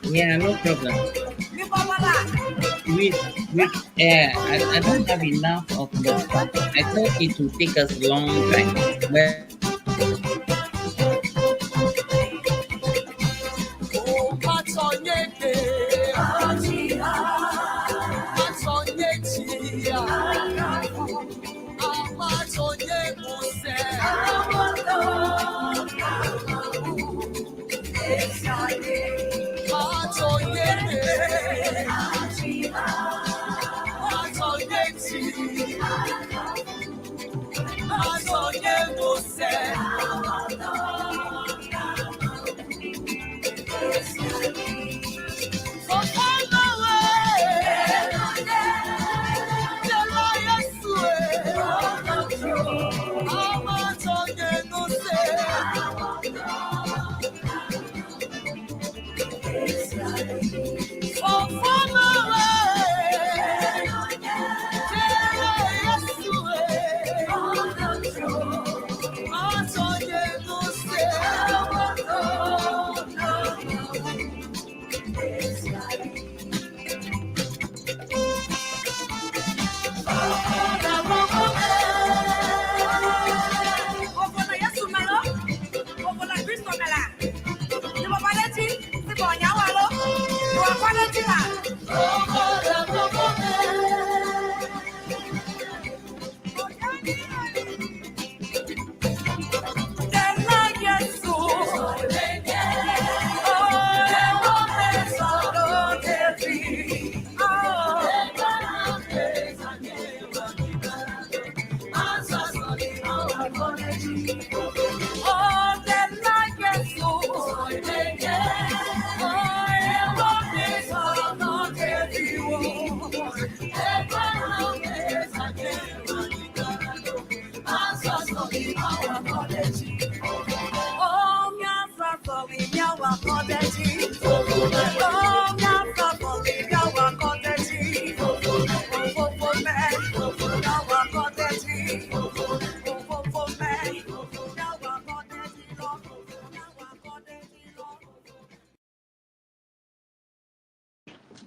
S3: Yeah, no problem. We yeah, I don't have enough of the stuff. I thought it would take us a long time. But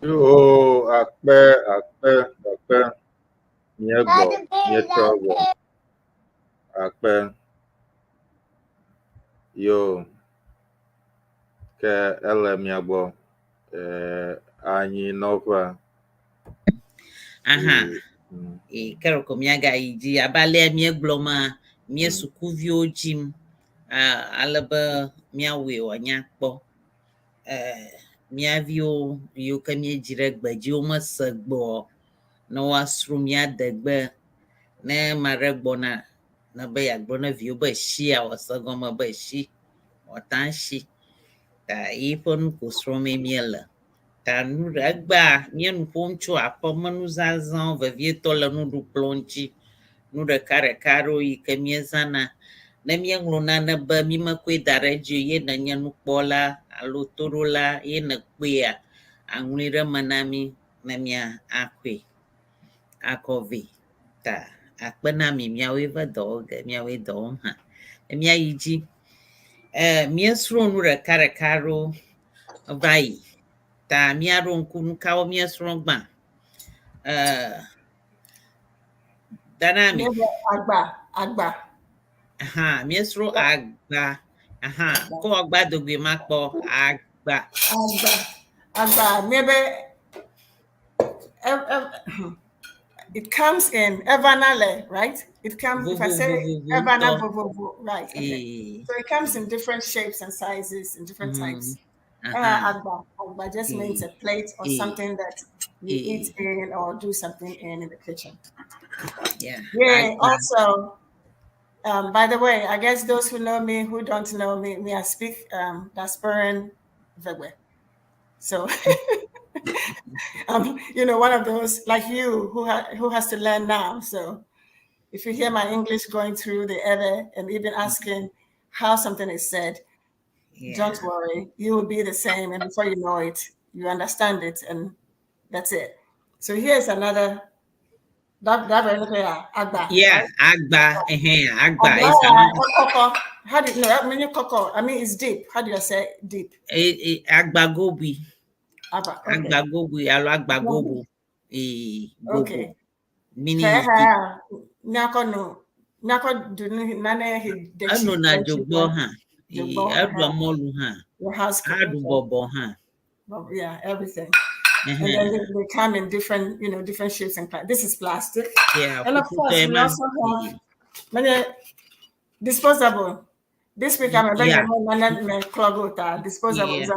S2: Yo, akpe, akpe, akpe. Míegbɔ, míetrɔ gbɔ. Akpe. Yo, ke ele mia gbɔ. Eh, anyinɔƒea.
S3: Aha. E ke ɖeko míagayi dzi abe alea míegblɔ ma, mía sukuviwo dzim ale be míawɔe wòanya kpɔ. Eh, mía viwo yiwo ke míedzi ɖe gbe dzi womese gbe o, ne woasrɔ̃ mía degbe. Ne ame aɖe gbɔna ne be yeagblɔ ne viwo be shia, wòase gɔme be shi, wòate shi. Ta yiƒe nu ko srɔ̃mee míele. Ta nu egbea míenu ƒom tso aƒemenuzazãwo vevietɔ le nuɖukplɔ ŋuti. Nu ɖeka ɖeka aɖewo yi ke míezãna. Ne míeŋlɔ nane be mímekɔe da ɖe edzi o ye nènye nukpɔla alo toɖola ye nèkpɔea, aŋlɔe ɖe eme na mí ne mía akɔe akɔ vɛ. Ta akpe na mi miawoe va dɔ wɔ ge, miawoe dɔ wɔm hã. Ne míayi dzi. Míesrɔ̃ nu ɖeka ɖeka aɖewo va yi. Ta míaɖo ŋku nu kawo míesrɔ̃ gbã. Danami.
S4: Agba, agba.
S3: Aha, míesrɔ̃ agba. Aha, kɔ agba dogoe makpɔ. Agba.
S4: Agba. Agba. Maybe it comes in Evanale, right? It comes, if I say Evana, right? Okay. So it comes in different shapes and sizes and different types. Agba. Agba just means a plate or something that you eat in or do something in the kitchen.
S3: Yeah.
S4: Yeah. Also, by the way, I guess those who know me, who don't know me, I speak Diasporan Vegwe. So, you know, one of those like you who has to learn now. So, if you hear my English going through the Ewe and even asking how something is said, don't worry, you will be the same. And before you know it, you understand it, and that's it. So here's another that that very clear agba.
S3: Yeah, agba. Agba
S4: Agba,
S3: is another.
S4: koko. How do you no, I mean koko. I mean it's deep. How do you say deep?
S3: Agba gobi.
S4: Agba. Okay.
S3: Agba gobi. Alo agba gobo. Gobo.
S4: Okay.
S3: Meaning is deep.
S4: Nyako no. Nyako do nane he
S3: Eno na jogbo ha.
S4: Jogbo,
S3: Eɖua mɔlu hã.
S4: Your house.
S3: Aɖu bɔbɔ hã.
S4: Yeah, everything. And then they come in different, you know, different shapes and this is plastic.
S3: Yeah.
S4: And of course, we also have many disposable. This week I'm a
S3: Yeah.
S4: very disposable.
S3: Yeah.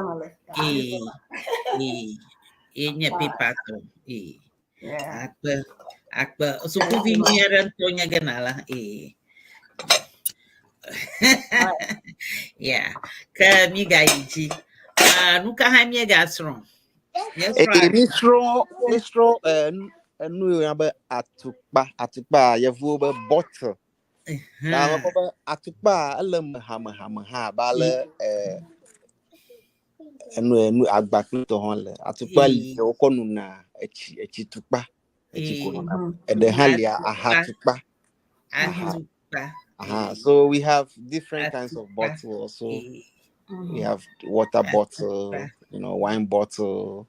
S3: Enye paper tɔ.
S4: Yeah.
S3: Akpe akpe sukuvi nyui aɖe ŋutɔ nye ge nala. Yeah. Ke mi gayi dzi. Nu ka hã míegasrɔ̃? Míesrɔ̃
S5: Míesrɔ̃ míesrɔ̃ enu yi woyɔna be atukpa atukpa yevuwo be bottle. Ta mekpɔ be atukpa ele me hamehame hã abe ale enu enu agba kple tɔ hã le. Atukpa li wokɔ nona etsi etsitukpa etsi ko nona. Eɖe hã lia ahatukpa.
S3: Atukpa.
S5: Aha. So we have different kinds of bottle also. We have water bottle, you know, wine bottle,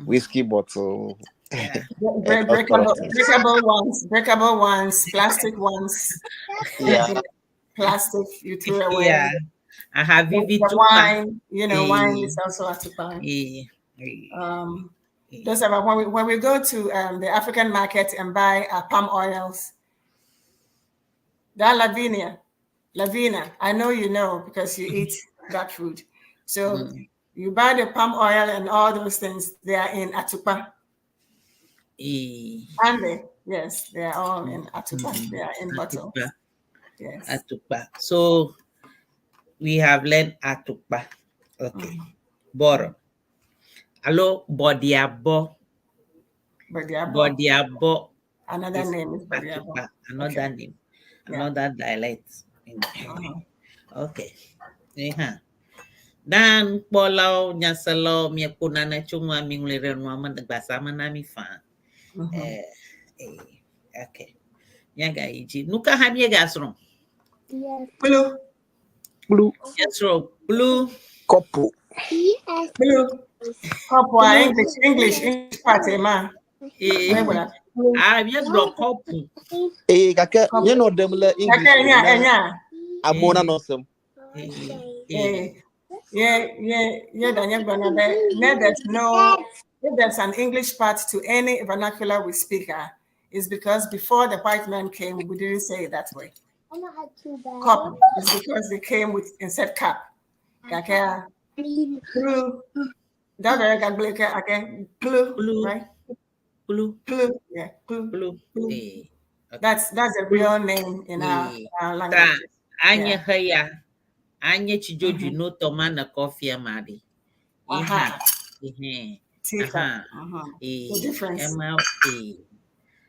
S5: whiskey bottle.
S3: Yeah.
S4: Breakable, breakable ones, breakable ones, plastic ones.
S5: Yeah.
S4: Plastic you threw away.
S3: Yeah. Aha
S4: The,
S3: vivi
S4: the
S3: tukpa.
S4: wine, you know, wine is also atukpa. Those are when we go to the African market and buy palm oils. That Lavina, I know you know because you eat that food. So you buy the palm oil and all those things, they are in atukpa. And they, yes, they are all in atukpa. They are in bottles.
S3: Atukpa.
S4: Yes.
S3: Atukpa. So we have learned atukpa. Okay. Boro. Alo bodiabo.
S4: Bodiabo.
S3: Bodiabo.
S4: Another name is bodiabo.
S3: Atukpa. Another name. Another dialect. Okay. Yeah. Dan kpɔlawo nyaselawo miekpo nane tso nua mi ŋlɔe ɖe nua me gbasa me na mi faa. Okay. Míagayi dzi. Nu ka hã míegasrɔ̃?
S4: Kplu.
S5: Kplu.
S3: Míesrɔ̃ kplu.
S5: Kɔpo.
S4: Kplu. Kɔpo English English part ema.
S3: Ah, míesrɔ̃ kɔpu.
S5: Gake míenɔ ɖem le English.
S4: Gake enya enya.
S5: Amewo nanɔ sem.
S4: Yeah, Daniel there's no, if there's an English part to any vernacular we speak, is because before the white man came, we didn't say it that way. Cup is because they came with instead cup. Gake, blue. That very okay, blue, right?
S3: Blue,
S4: blue, yeah, blue,
S3: blue.
S4: Blue. That's a real name in our language.
S3: Anye heya. Anye chijoju no toma na coffee amadi.
S4: Aha. Teacup. The difference.
S3: Ema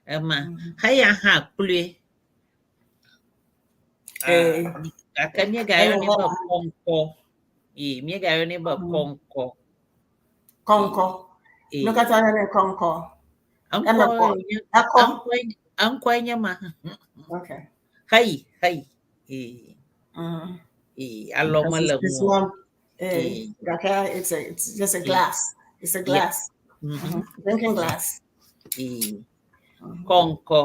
S3: ema. Heya ha kplue. Gake míegayɔnɛ be kɔŋkɔ. Míegayɔnɛ be kɔŋkɔ.
S4: Kɔŋkɔ. No kata yɔnɛ kɔŋkɔ.
S3: Ŋkɔe nye ma.
S4: Okay.
S3: Heyi heyi. Alɔ mele ŋu.
S4: It's just a glass. It's a glass. Drinking glass.
S3: Kɔŋkɔ.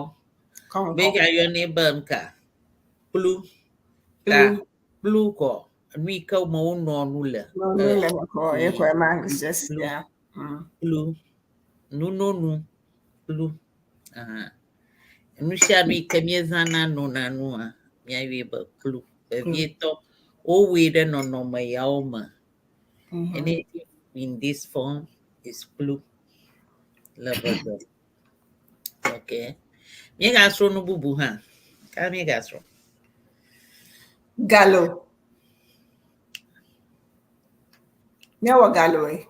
S3: Míegayɔnɛ be ŋka. Kplu. Ta kplu kɔ. Nu yi ke me wonɔa nu le. Kplu. Nunonu. Kplu. Nu sia nu yi ke míezãna nona nua, míayɔe be kplu. Vevietɔ wowɔe ɖe nɔnɔme yawo me. Anything in this form is kplu. Le veve. Okay. Míegasrɔ̃ nu bubu hã. Ka míegasrɔ̃?
S4: Galo. Míawɔ galo e.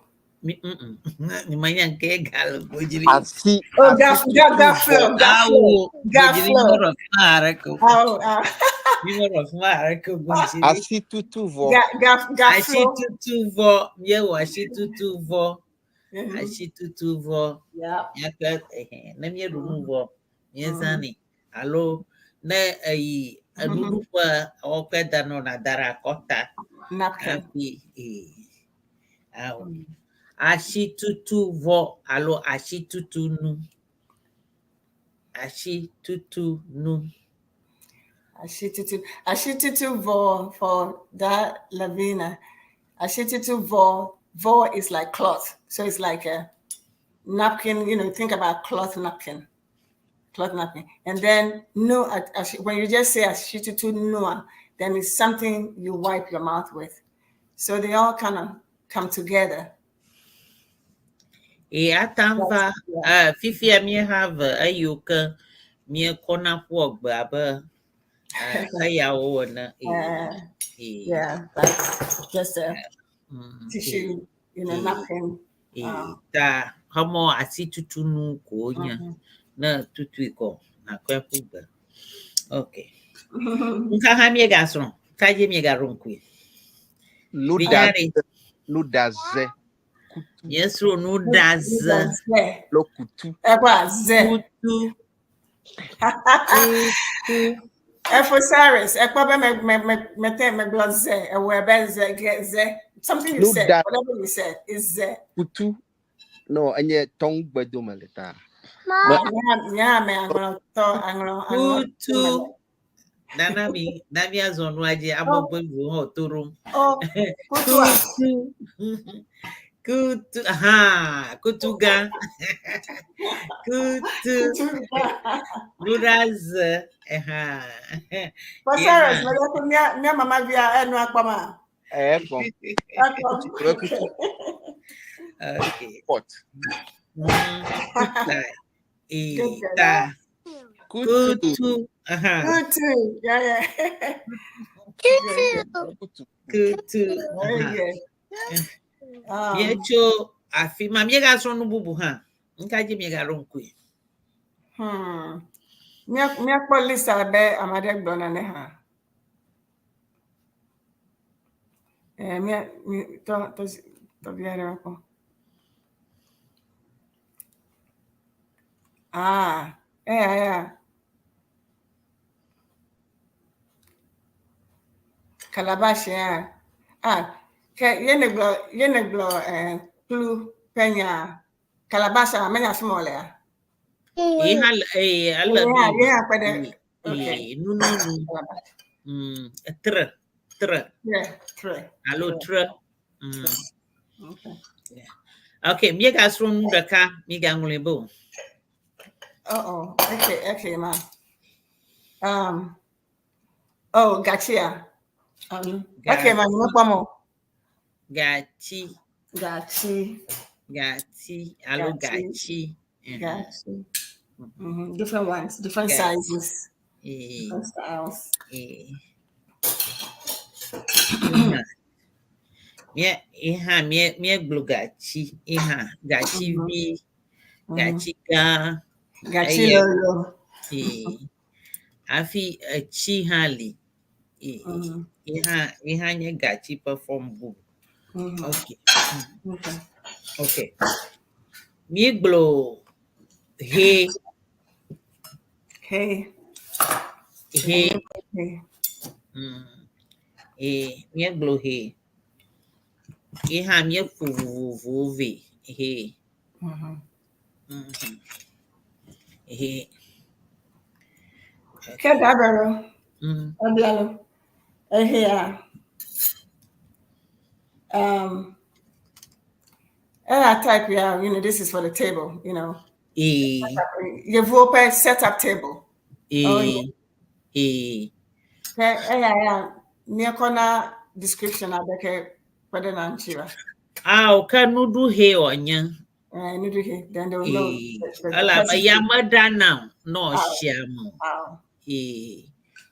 S3: Manya nke galo gojiri.
S5: Asi.
S4: Oh, gaflo,
S3: Awo.
S4: gaflo.
S3: Gojiri mɔrɔ fún ààrẹ ko.
S4: Oh, ah.
S3: Mɔrɔ fún ààrẹ ko gojiri.
S5: Asi tutu vɔ.
S4: Gaflo.
S3: Asi tutu vɔ. Míewɔ asi tutu vɔ. Asitutuvɔ. Míaƒe ehe ne míeɖu nu vɔ míezãnɛ alo ne eyi enuɖuƒe wɔƒe da nɔ nàda ɖe akɔta
S4: Napkin.
S3: hafi ee awɔ. Asitutuvɔ alo asitutunu. Asitutunu.
S4: Ashitutu. Ashitutu vo for that Lavina. Ashitutu vo vo is like cloth. So it's like a napkin, think about cloth napkin. Cloth napkin. And then no when you just say ashitutu noa, then it's something you wipe your mouth with. So they all kind of come together.
S3: Ee ate ŋu va
S4: Yeah.
S3: fifia míehave eyiwo ke míekɔna ƒua gbe abe eyawo ene. Ee ee
S4: Yeah, like just a tissue, napkin.
S3: Ee ta xemɔ asitutunu ko wonye. Ne tutui kɔ nàkɔe ƒu gbe. Ok. Nuka hã míegasrɔ̃? Ka dzi míegaɖo ŋkui?
S5: Nuɖaze, nuɖaze, kutu.
S3: Míesrɔ̃ nuɖaze.
S4: Nuɖaze.
S5: Lo kutu.
S4: Ɛkwa ze.
S3: Kutu. Kutu.
S4: Efo Cyrus, ɛkpɔ be me me me me te me gblɔ ze, ewɔe be ze ge ze. Something you said,
S5: Nuɖa
S4: whatever you said is ze.
S5: kutu. No, enye tɔŋgbedome le ta.
S4: Nya me aŋlɔ tɔ aŋlɔ aŋlɔ.
S3: Kutu. Nana mi na míazɔ nua dzi ame gbegbewo hã to ɖom.
S4: Oh, kutua.
S3: Kutu. Kutu. Aha, kutu gã. Kutu. Nuɖaze. Aha.
S4: For Cyrus, me ɖe mía mía mama via enu akpɔ ma.
S5: Ekpɔ.
S4: Akpɔ.
S5: Kutu.
S3: Okay.
S5: Pot.
S3: Ta. E
S4: Good girl.
S3: ta.
S5: Kutu.
S3: Kutu. Aha.
S4: Kutu. Yeah.
S6: Kutu.
S5: Kutu.
S3: Kutu.
S4: Very
S3: Aha.
S4: good.
S3: Míetso afi ma míegasrɔ̃ nu bubu hã. Nuka dzi míegaɖo ŋkui?
S4: Mía míakpɔ list abe ame aɖe gblɔ nane hã. Eh, mía mi tɔ tɔ tɔvi aɖe makpɔ. Ah, eya eya. Calabash ya. Ah, ke ye ne gblɔ ye ne gblɔ kplu ƒe nya. Calabash a menya afi ma wòlea?
S3: Ye hã le ee ele
S4: Ye hã
S3: nu.
S4: ye hã kpe ɖe. Okay.
S3: Ee nunonu.
S4: Calabash.
S3: Tre tre
S4: Tre, tre.
S3: Alo tre.
S4: Okay.
S3: Ok, míegasrɔ̃ nu ɖeka míegaŋlɔe be o.
S4: Uh-oh. Okay, ma. Oh, gatsia. Okay, ma, nyemekpɔ mɔ.
S3: Gatsi.
S4: Gatsi.
S3: Gatsi alo
S4: Gatsi.
S3: gatsi.
S4: Gatsi. Different ones, different
S3: Gatsi.
S4: sizes, different styles.
S3: Ee. Mía ye hã mía míegblɔ gatsi ye hã gatsi vi, gatsi gã.
S4: Gatsi
S3: Eye
S4: lolo.
S3: Ee. Hafi etsi hã li. Ee. Ye hã nye gatsi ƒe form bubu. Ok.
S4: Okay.
S3: Ok. Míegblɔ he.
S4: Hey.
S3: He.
S4: Hey.
S3: Ee, míegblɔ he. Ye hã míeƒo vovovowo vɛ. He. He.
S4: Ke dabero. Obialo. Ehea. And I type, yeah, this is for the table.
S3: Ee.
S4: Yevuwo ƒe setup table. Oh, yeah.
S3: Ee. Ee.
S4: Ke eya ya míekɔna description aɖeke kpe ɖe na ŋuti wa.
S3: Awo ke nuɖuhe wònye.
S4: Eh, nuɖuhe, then they will know.
S3: Ee.
S4: The
S3: Elabe
S4: person-
S3: ya meɖana o ne
S4: Awo.
S3: wòtsia eme o.
S4: Awo.
S3: Ee.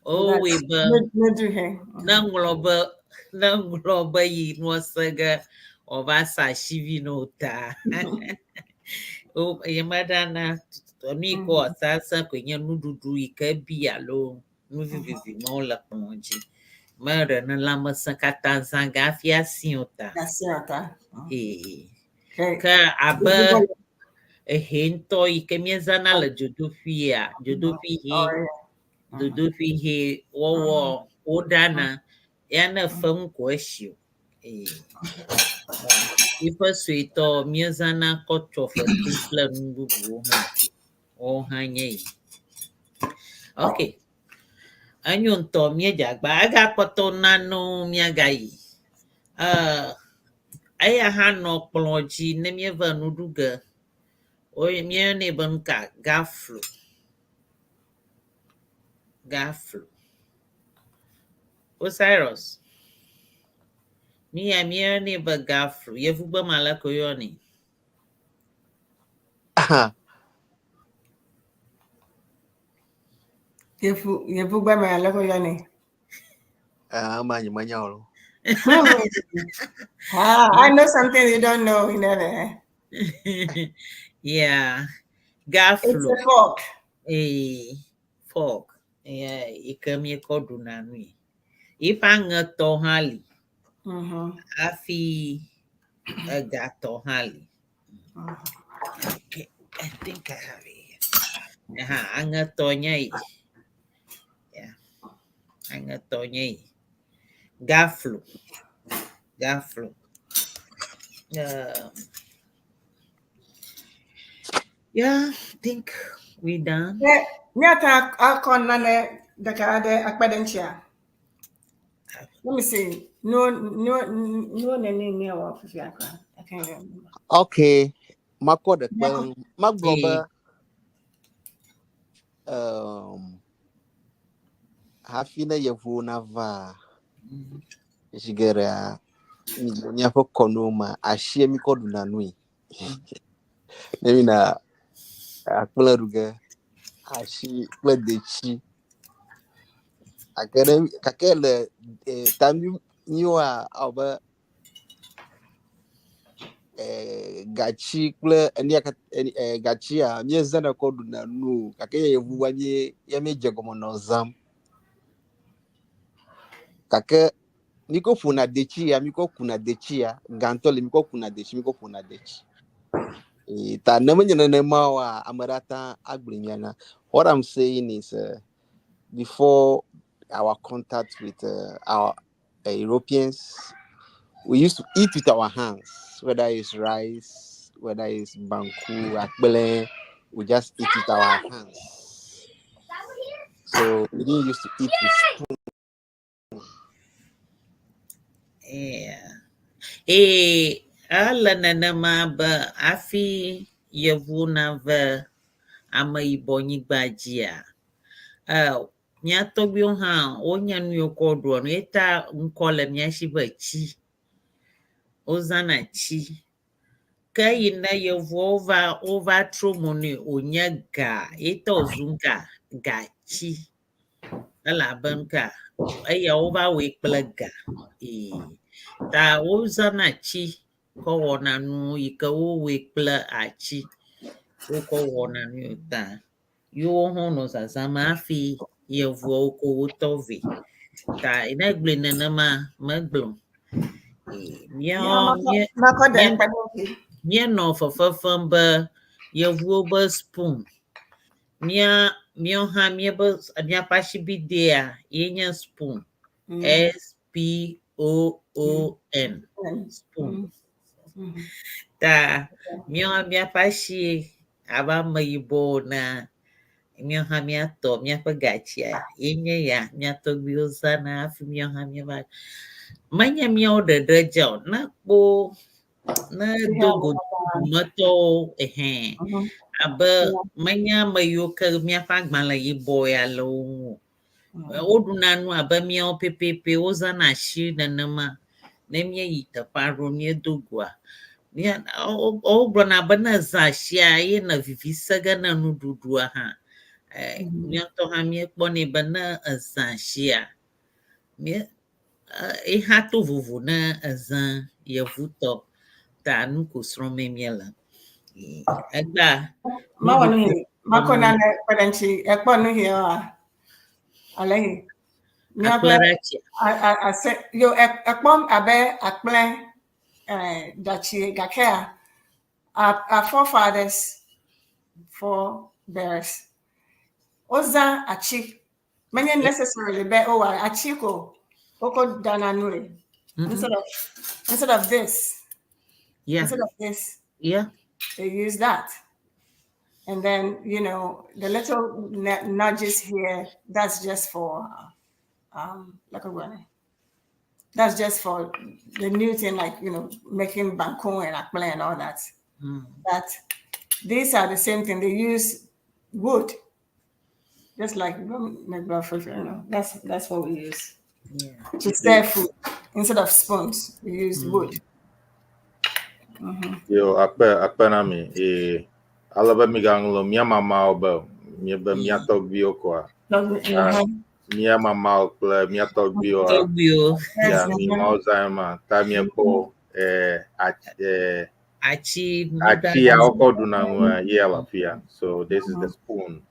S3: Wowɔe be
S4: Nuɖuhe.
S3: ne ŋlɔ be ne ŋlɔ be yi nua se ge wòava sa asivi na wo ta. O ye meɖana nu yi ke wòasesẽ koe nye nuɖuɖu yi ke bi alo nu vivivi mawo le kplɔ dzi. Meɖe ne lãmesẽ katã zã ge hafi asi o ta.
S4: Asi o ta.
S3: Ee. Ke abe ehe ŋutɔ yi ke míezãna le dzodoƒea, dzodoƒi he, dzodoƒi he wɔwɔ woɖana ya ne fe ŋu ko esi o. Ee. Yiƒe suetɔ míezãna kɔ tsɔ fetri kple nu bubuwo hã. Woawo hã nye yi. Ok. Enyo ŋutɔ míedze agba. Egakpɔtɔ nanewo míagayi. Ee, eya hã nɔ kplɔ dzi ne míeva nu ɖu ge. Woy míeyɔnɛ be nuka? Gaflo. Gaflo. Osiris. Nu ya míeyɔnɛ be gaflo. Yevugbe me aleke woyɔnɛ?
S4: Yevu yevugbe me aleke woyɔnɛ?
S5: Ah, ma nyemenya o.
S4: Ah, I know something you don't know. You never.
S3: Yeah.
S4: It's
S3: Gaflo.
S4: a fork.
S3: Eh, fork. Yeah, yi ke míekɔ ɖuna nui. Yiƒe aŋetɔ hã li hafi egatɔ hã li. Okay, I think I have it here. Aha, aŋetɔ nye yi. Yeah, aŋetɔ nye yi. Gaflo. Gaflo. Yeah, I think we done.
S4: Ne míate akɔ nane ɖeka aɖe akpe ɖe ŋutia. Let me see. No, nene míawɔ fifia koa. I can't even remember.
S5: Okay, makɔ ɖe kpe ŋu. Magblɔ be hafi ne yevuwo nava zi geɖea, mi- míaƒe kɔnuwo me asie mi kɔ ɖuna nui. Ne mina akple ɖu ge, asi kple detsi. Gake ne gake le eh, ta mi miwoa awɔ be eh, gatsi kple enu ya kat- eni- eh, gatsia míezãna kɔ ɖuna nu o gake yevuwoa mí ya míedze gɔme nɔ zãm. Gake mi ko ƒona detsi ya mi ko kuna detsi ya gãtɔ le mi ko kuna detsi mi ko ƒona detsi. Eh, ta ne menye nenema oa ame ɖe ate ŋu agblɔe mia na. What I'm saying is before our contact with our Europeans, we used to eat with our hands, whether it's rice, whether it's banku, akple, we just eat with our hands. So we didn't used to eat with spoon.
S3: Yeah. Ee, ele nenema be hafi yevu nave ameyibɔ nyigba dzia, eh, mía tɔgbuiwo hã wonye nu yiwo kɔ ɖua nu. Ye ta ŋkɔ le mía si be tsi. Wozãna tsi. Ke yi ne yevuawo va wova trɔ mo nɛ wònye ga ye ta wòzu ga gatsi. Elabe nuka eya wova wɔe kple ga. Ee. Ta wozãna tsi kɔ wɔna nu yi ke wowɔe kple atsi. Wokɔ wɔna nu ta yewo hã nɔ zazãm hafi yevuawo ko wotɔ vɛ. Ta ne egblɔe nenema megblɔ. Ee, míawo mía
S4: Makɔ ɖe
S3: mía
S4: kpe ɖe ŋuti.
S3: míenɔ fefefem be yevuwo be spoon. Mía míawo hã míebe míaƒe asibidea ye nye spoon. S P O O N spoon. Ta míawo míaƒe asi abe ameyibɔ enea, míawo hã míatɔ míaƒe gatsia ye nye ya mía tɔgbuiwo zãna hafi míawo hã míeva. Menye míawo ɖeɖe dza o. Ne kpo ne do go dumetɔwo ehɛn abe menye ame yiwo ke míaƒe agbalẽ yibɔ ya le wo ŋu o. Woɖuna nu abe míawo pɛpɛpɛ wozãna asi nenema. Ne míeyi teƒe aɖewo míedo goa, mía wogblɔna be ne èzã asia ye ne vivi se ge ne nuɖuɖua hã. Eh, mía ŋutɔ hã míekpɔnɛ be ne èzã asia, mía eh, ye hã to vovo ne èzã yevutɔ. Ta nu ko srɔ̃mee míele. Eh, Egbea
S4: Mawɔ nu
S3: nuɖuɖu
S4: yi makɔ nane kpe ɖe ŋuti. Ekpɔ nu yi oa? Ale yi. Míaƒe
S3: akple ɖe atsia.
S4: Ase yo ekpɔm abe akple eh, ɖatsi gakea Our forefathers, forebears, wozã atsi. Menye necessarily be wowɔ atsi ko wokɔ ɖana nue. Instead of this, instead of this, they use that. And then, the little nudges here, that's just for, like a running. That's just for the new thing, like, making banku and akple and all that. But these are the same thing. They use wood, just like, that's what we use to stir food. Instead of spoons, we use wood.
S2: Yo, akpe akpe na mi. E ale be migaŋlɔ mía mamawo be míebe mía tɔgbuiwo koa. Mía mamawo kple mía tɔgbuiwoa.
S3: Tɔgbuiwo.
S2: Ya mi mawo zã ma ta míekpɔ atsi
S3: Atsi.
S2: Atsi ya wokɔ ɖuna nua ye le afia. So this is the spoon.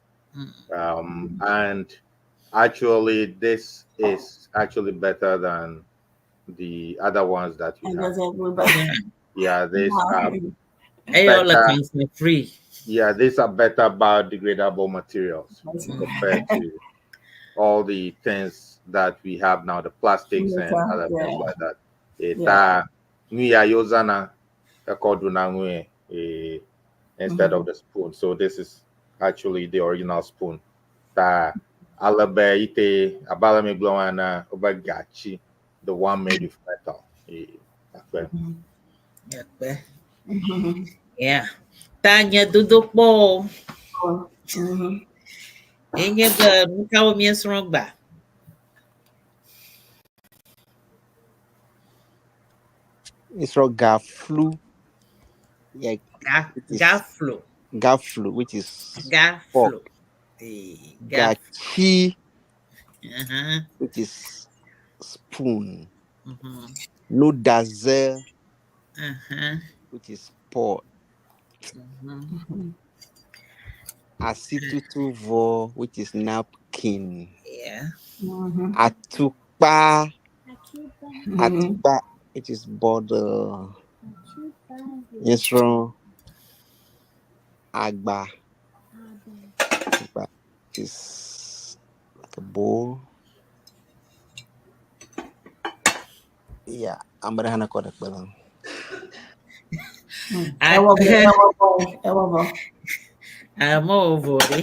S2: And actually this is actually better than the other ones that we
S4: And
S2: have.
S4: there's a wood, but
S2: Yeah, these are
S3: Eya le
S2: better.
S3: cancer free.
S2: Yeah, these are better biodegradable materials compared to all the things that we have now, the plastics and other things like that. Ta nu ya yozana ekɔ ɖuna nue instead of the spoon. So this is actually the original spoon. Ta ale be ite abala mi gblɔ wana wobe gatsi, the one made with metal. Akpe.
S3: Akpe. Yeah. Ta nye dodokpɔ o. Enye be nu kawo míesrɔ̃ gbã?
S5: Míesrɔ̃ gaflu. Yeah,
S3: Ga
S5: it is
S3: gaflo.
S5: Gaflu, which is
S3: Gaflo.
S5: Fork.
S3: Gaf.
S5: Gatsi, which is spoon. Nuɖaze, which is pot. Asitutuvɔ, which is napkin. Atukpa, atukpa, which is bottle. Míesrɔ̃ agba, agba, which is like a bowl. Yeah, I'm gonna have to call
S4: Ɛwɔ bɔ, ɛwɔ bɔ, ɛwɔ bɔ.
S3: Amewo vɔ ɖe.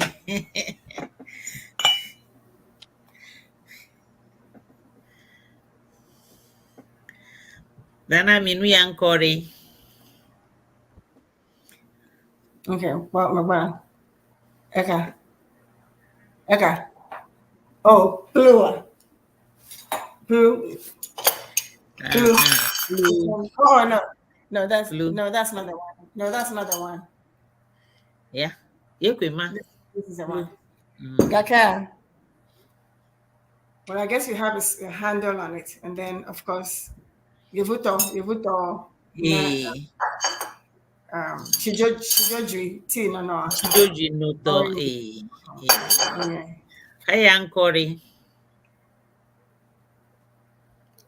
S3: Nana mi nu ya ŋkɔ ɖe.
S4: Okay, well, well, okay. Okay. Oh, blue. Blue. Blue.
S3: Blue.
S4: Oh no. No, that's
S3: Blue.
S4: no, that's not the one. No, that's not the one.
S3: Yeah. Yekwe ma.
S4: This is the one. Gaka. Well, I guess you have a handle on it, and then of course, Yevuto, Yevuto, Chijo, Chijojui, tea, no.
S3: Chijoji no tɔ.
S4: Oh, Yeah.
S3: Eya ŋkɔ ɖe.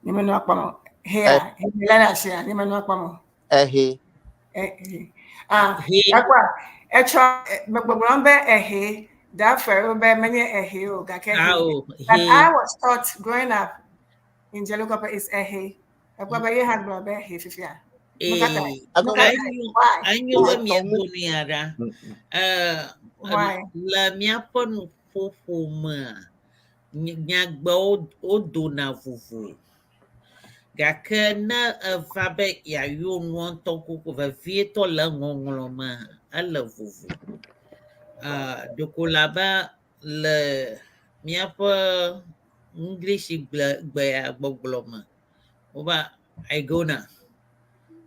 S4: Nimenu akpamo. Here, Helena share, nimenu akpamo.
S5: Ehe.
S4: Eh, eh. Ah,
S3: He.
S4: akwa, echo, gbogbo be ehe, that for be many ehe o gake.
S3: Ao.
S4: But
S3: He.
S4: I was taught growing up in Dzelukope is ehe. Akwa be ye had be ehe fifia.
S3: Eh.
S5: Agora-
S3: Anyo
S4: Why?
S3: anyo be miado nu ya ɖa.
S4: Why?
S3: Le míaƒe nuƒoƒo mea, nyagbewo wodona vovo. Gake ne eva be yeayɔ nua ŋutɔ koko vevietɔ le ŋɔŋlɔ mea, ele vovo. Ɖeko le abe le míaƒe English gble gbea gbɔgblɔ me, woba "I gonna",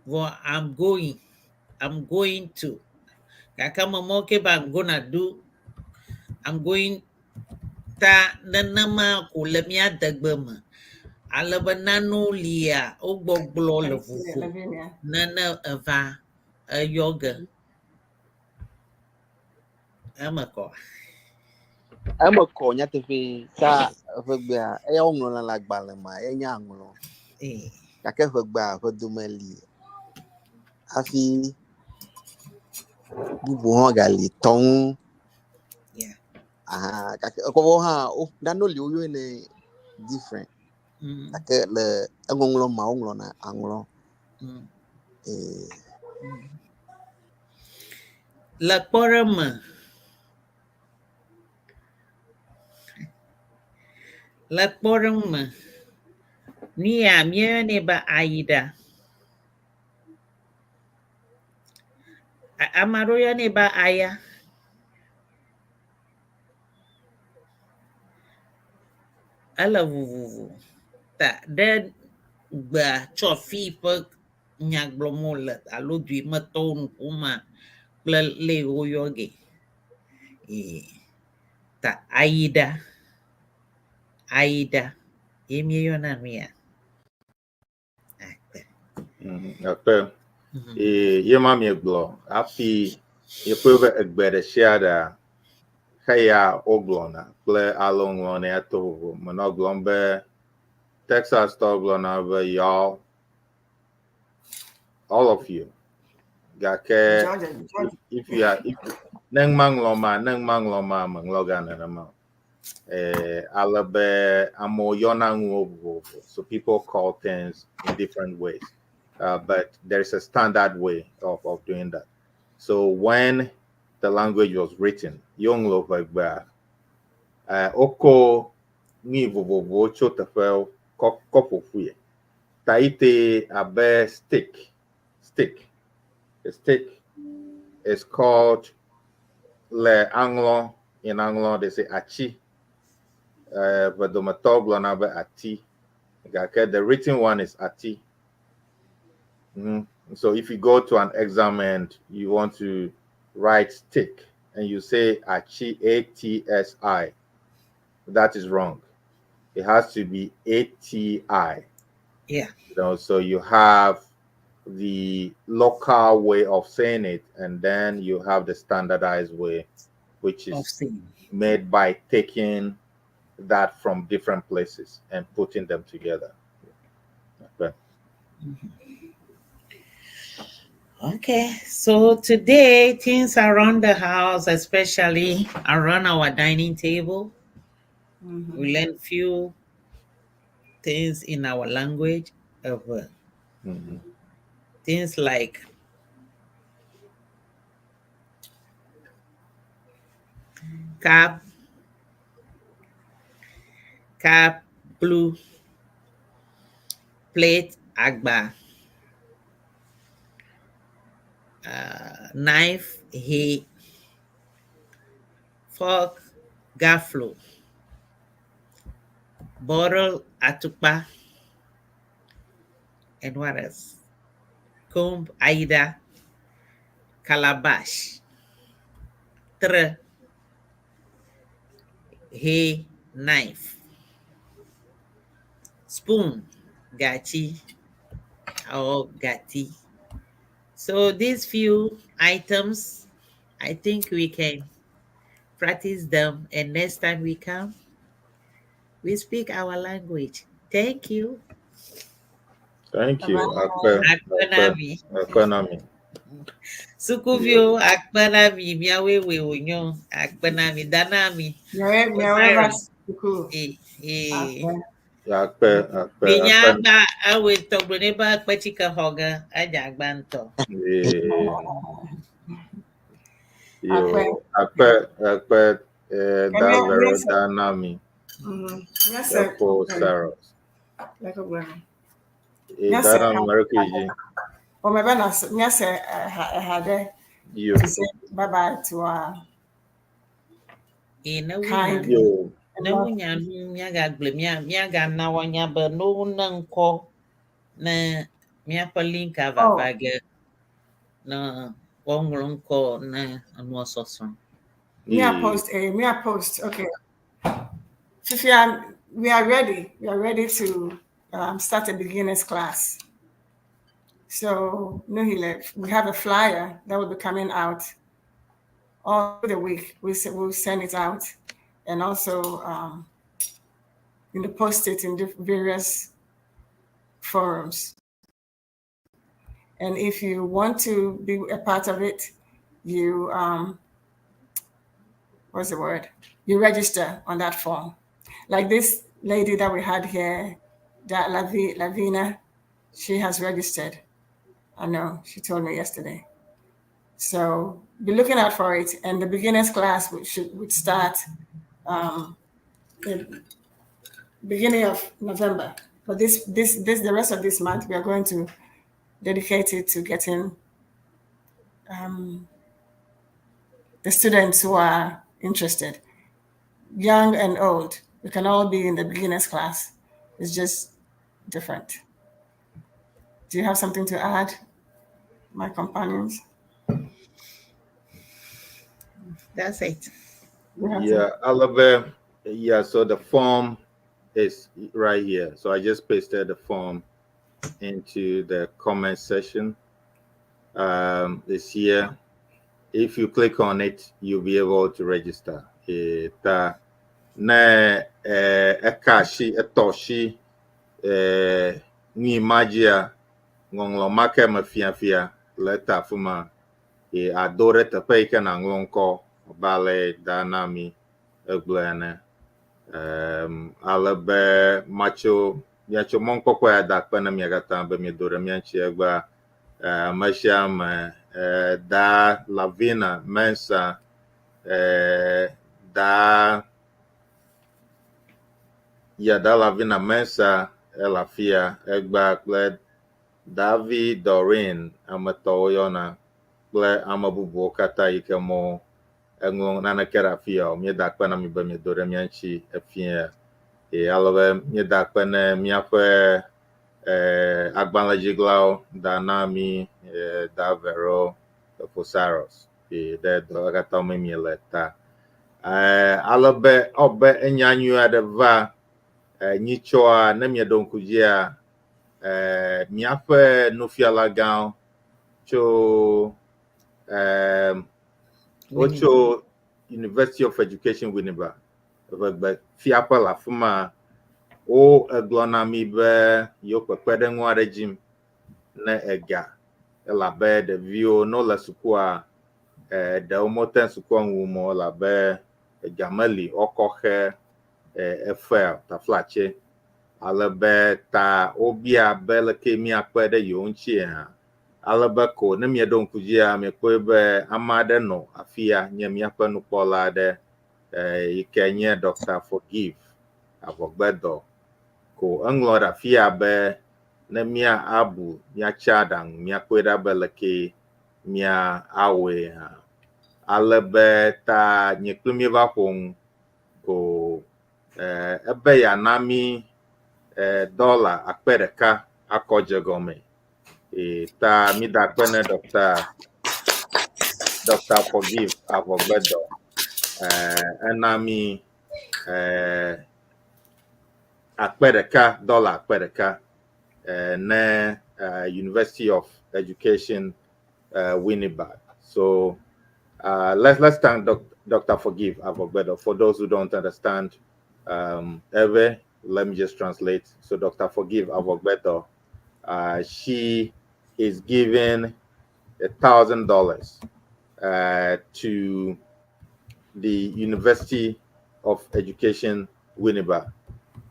S3: vɔ "I'm going", "I'm going to". Gake ame mawo ke be "I'm gonna do", "I'm going" ta nenema ko le mía degbe me. Ale be nanewo lia wogbɔgblɔ le vovo ne ne eva eyɔ ge. Eme kɔ.
S5: Eme kɔ nyateƒe ta ʋegbea eya woŋlɔna le agbalẽ me ye nye aŋlɔ. Gake ʋegbea ʋedome li hafi. Bubu hã gali tɔŋu.
S3: Yeah.
S5: Aha, gake ekɔvɔ hã wo nanewo li woyɔnɛ different. Gake le eŋɔŋlɔ ma woŋlɔna aŋlɔ. Eh,
S3: Le kpɔɖeŋu me, le kpɔɖeŋu me, nu ya míeyɔnɛ be ayiɖa. Ame aɖewo yɔnɛ be aya. Ele vovovo ta ɖe gbea tsɔ fi ƒe nya gblɔm wole alo du yi me tɔwo nu ƒom kple le woyɔ ge. Ee, ta ayiɖa, ayiɖa ye míeyɔna nu ya. Akpe.
S2: Akpe. Ee, ye ma miegblɔ hafi miekpɔe be egbe ɖe sia ɖea xeya wogblɔna kple ale woŋlɔnɛ eto vovo. Menɔ gblɔm be Texas tɔwo gblɔna be y'all, all of you. Gake
S4: Georgia, Georgia.
S2: if you are if ne ŋma ŋlɔ ma ne ŋma ŋlɔ ma meŋlɔ ga nenema o. Eh, ale be amewo yɔna nuwo vovovo. So people call things in different ways. But there's a standard way of doing that. So when the language was written, yewoŋlɔ ʋegbea, wokɔ nui vovovowo tso teƒewo kɔ kɔ ƒo ƒui. Ta ite abe stick, stick. A stick is called le aŋlɔ in aŋlɔ they say achi. Ʋedometɔwo gblɔna be ati. Gake the written one is ati. So if you go to an exam and you want to write stick and you say achi A T S I, that is wrong. It has to be A T I. So you have the local way of saying it, and then you have the standardized way, which
S3: Of
S2: is
S3: saying.
S2: made by taking that from different places and putting them together. Okay.
S3: Okay, so today things around the house, especially around our dining table, we learn few things in our language of things like cup, cup, blue, plate, agba, knife, he, fork, gaflo, bottle, atukpa, and what else? Comb, aida, calabash, tre, he, knife, spoon, gachi, or gati. So these few items, I think we can practice them, and next time we come, we speak our language. Thank you.
S2: Thank you.
S4: Bye-bye.
S2: Akpe, akpe,
S3: Akpenami.
S2: akpenami.
S3: Sukuviwo akpenami miawoe woe wònyo akpenami danami.
S4: Nyawe nyawe va suku.
S3: Eh, eh.
S4: Akpe.
S2: Akpe, akpe,
S3: Minya
S2: akpe.
S3: gba ewoe tɔgbe ne be akpetsike xɔ ge edze agba ŋutɔ.
S2: Yeah. Yo,
S4: Akpe.
S2: akpe, akpe, eh,
S4: Kemi
S2: Davero
S4: yes.
S2: Danami,
S4: Yes, sir.
S2: Efo Saros.
S4: Like a grandma.
S2: Eh,
S4: Yes, sir.
S2: Danami Marukiji.
S4: Oh, my goodness. Yes, sir. I had
S2: Yo,
S4: to say bye bye to our
S3: Eh, ne wonya
S4: kind
S2: yo,
S3: ne wonya nu míagagblɔe mía míagana woanya be ne wone ŋkɔ ne míaƒe link avava ge ne woaŋlɔ ŋkɔ ne enua sɔsrɔ̃.
S4: Me a
S2: yeah.
S4: post a me a post. Okay. Fifia, we are ready. We are ready to start a beginners class. So Nuhile, we have a flyer that will be coming out all the week. We'll send it out, and also post it in various forums. And if you want to be a part of it, you what's the word? You register on that form. Like this lady that we had here, that Lavina, she has registered. I know, she told me yesterday. So be looking out for it. And the beginners class would start the beginning of November. But this this this the rest of this month we are going to dedicate it to getting the students who are interested, young and old. We can all be in the beginners class. It's just different. Do you have something to add, my companions?
S3: That's it.
S2: Yeah, Oliver. Yeah, so the form is right here. So I just pasted the form into the comment section. It's here. If you click on it, you'll be able to register. Ta ne eka shi etɔ shi nyi ma dzia ŋɔŋlɔ ma ke me fiafia le ta afi ma e ado ɖe teƒe yi ke nàŋlɔ ŋkɔ abe ale da na mi egblɔe ene. Ale be matso miatso mɔnukpɔkpɔ ya da akpe na mia katã be miedo ɖe mía ŋuti egbea. Ame sia ame da Lavina Mensa da ya da Lavina Mensa ele afia egbea kple David Doreen ame etɔ̃ woyɔna kple ame bubuwo katã yi ke mo eŋlɔ naneke ɖe afia o. Míeda akpe na mi be miedo ɖe mía ŋuti efia. Eye ale be míeda akpe ne míaƒe agbalẽdziglawo da na mi da Vero Fosarus ɖe dɔ katã me miele ta. Ale be ɔbe enya nyui aɖe va nyitsɔa ne mieɖo ŋku dzia míaƒe nufiala gãwo tso wotso University of Education Winneba ʋegbe fiaƒe le afi ma wo egblɔ na mi be yewo kpekpeɖeŋu aɖe dzim ne ega elabe ɖeviwo ne wole sukua ɖewo mete sukua ŋu wum o elabe ega meli woakɔ xe efe taflatse ale be ta wobia be leke míakpe ɖe yewo ŋuti hã ale be ko ne mieɖo ŋku dzia miekpɔe be ame aɖe nɔ afia nye míaƒe nukpɔla aɖe yi ke nye Dr. Forgive Avɔgbedɔ ko eŋlɔ ɖe afia be ne mía abu míatsi aɖaŋu míakpɔe ɖa be leke mía awɔe hã ale be ta nye kple míeva ƒo nu ko ebe yeana mí dɔla 1000 akɔ dze gɔme e ta mída akpe ne Dr. Forgive Avɔgbedɔ ena mí 1000 dɔla 1000 ne University of Education Winneba. So let's thank Dr. Forgive Avogbedo. For those who don't understand Ewe, let me just translate. So Dr. Forgive Avogbedo, she is giving $1,000 to the University of Education Winneba,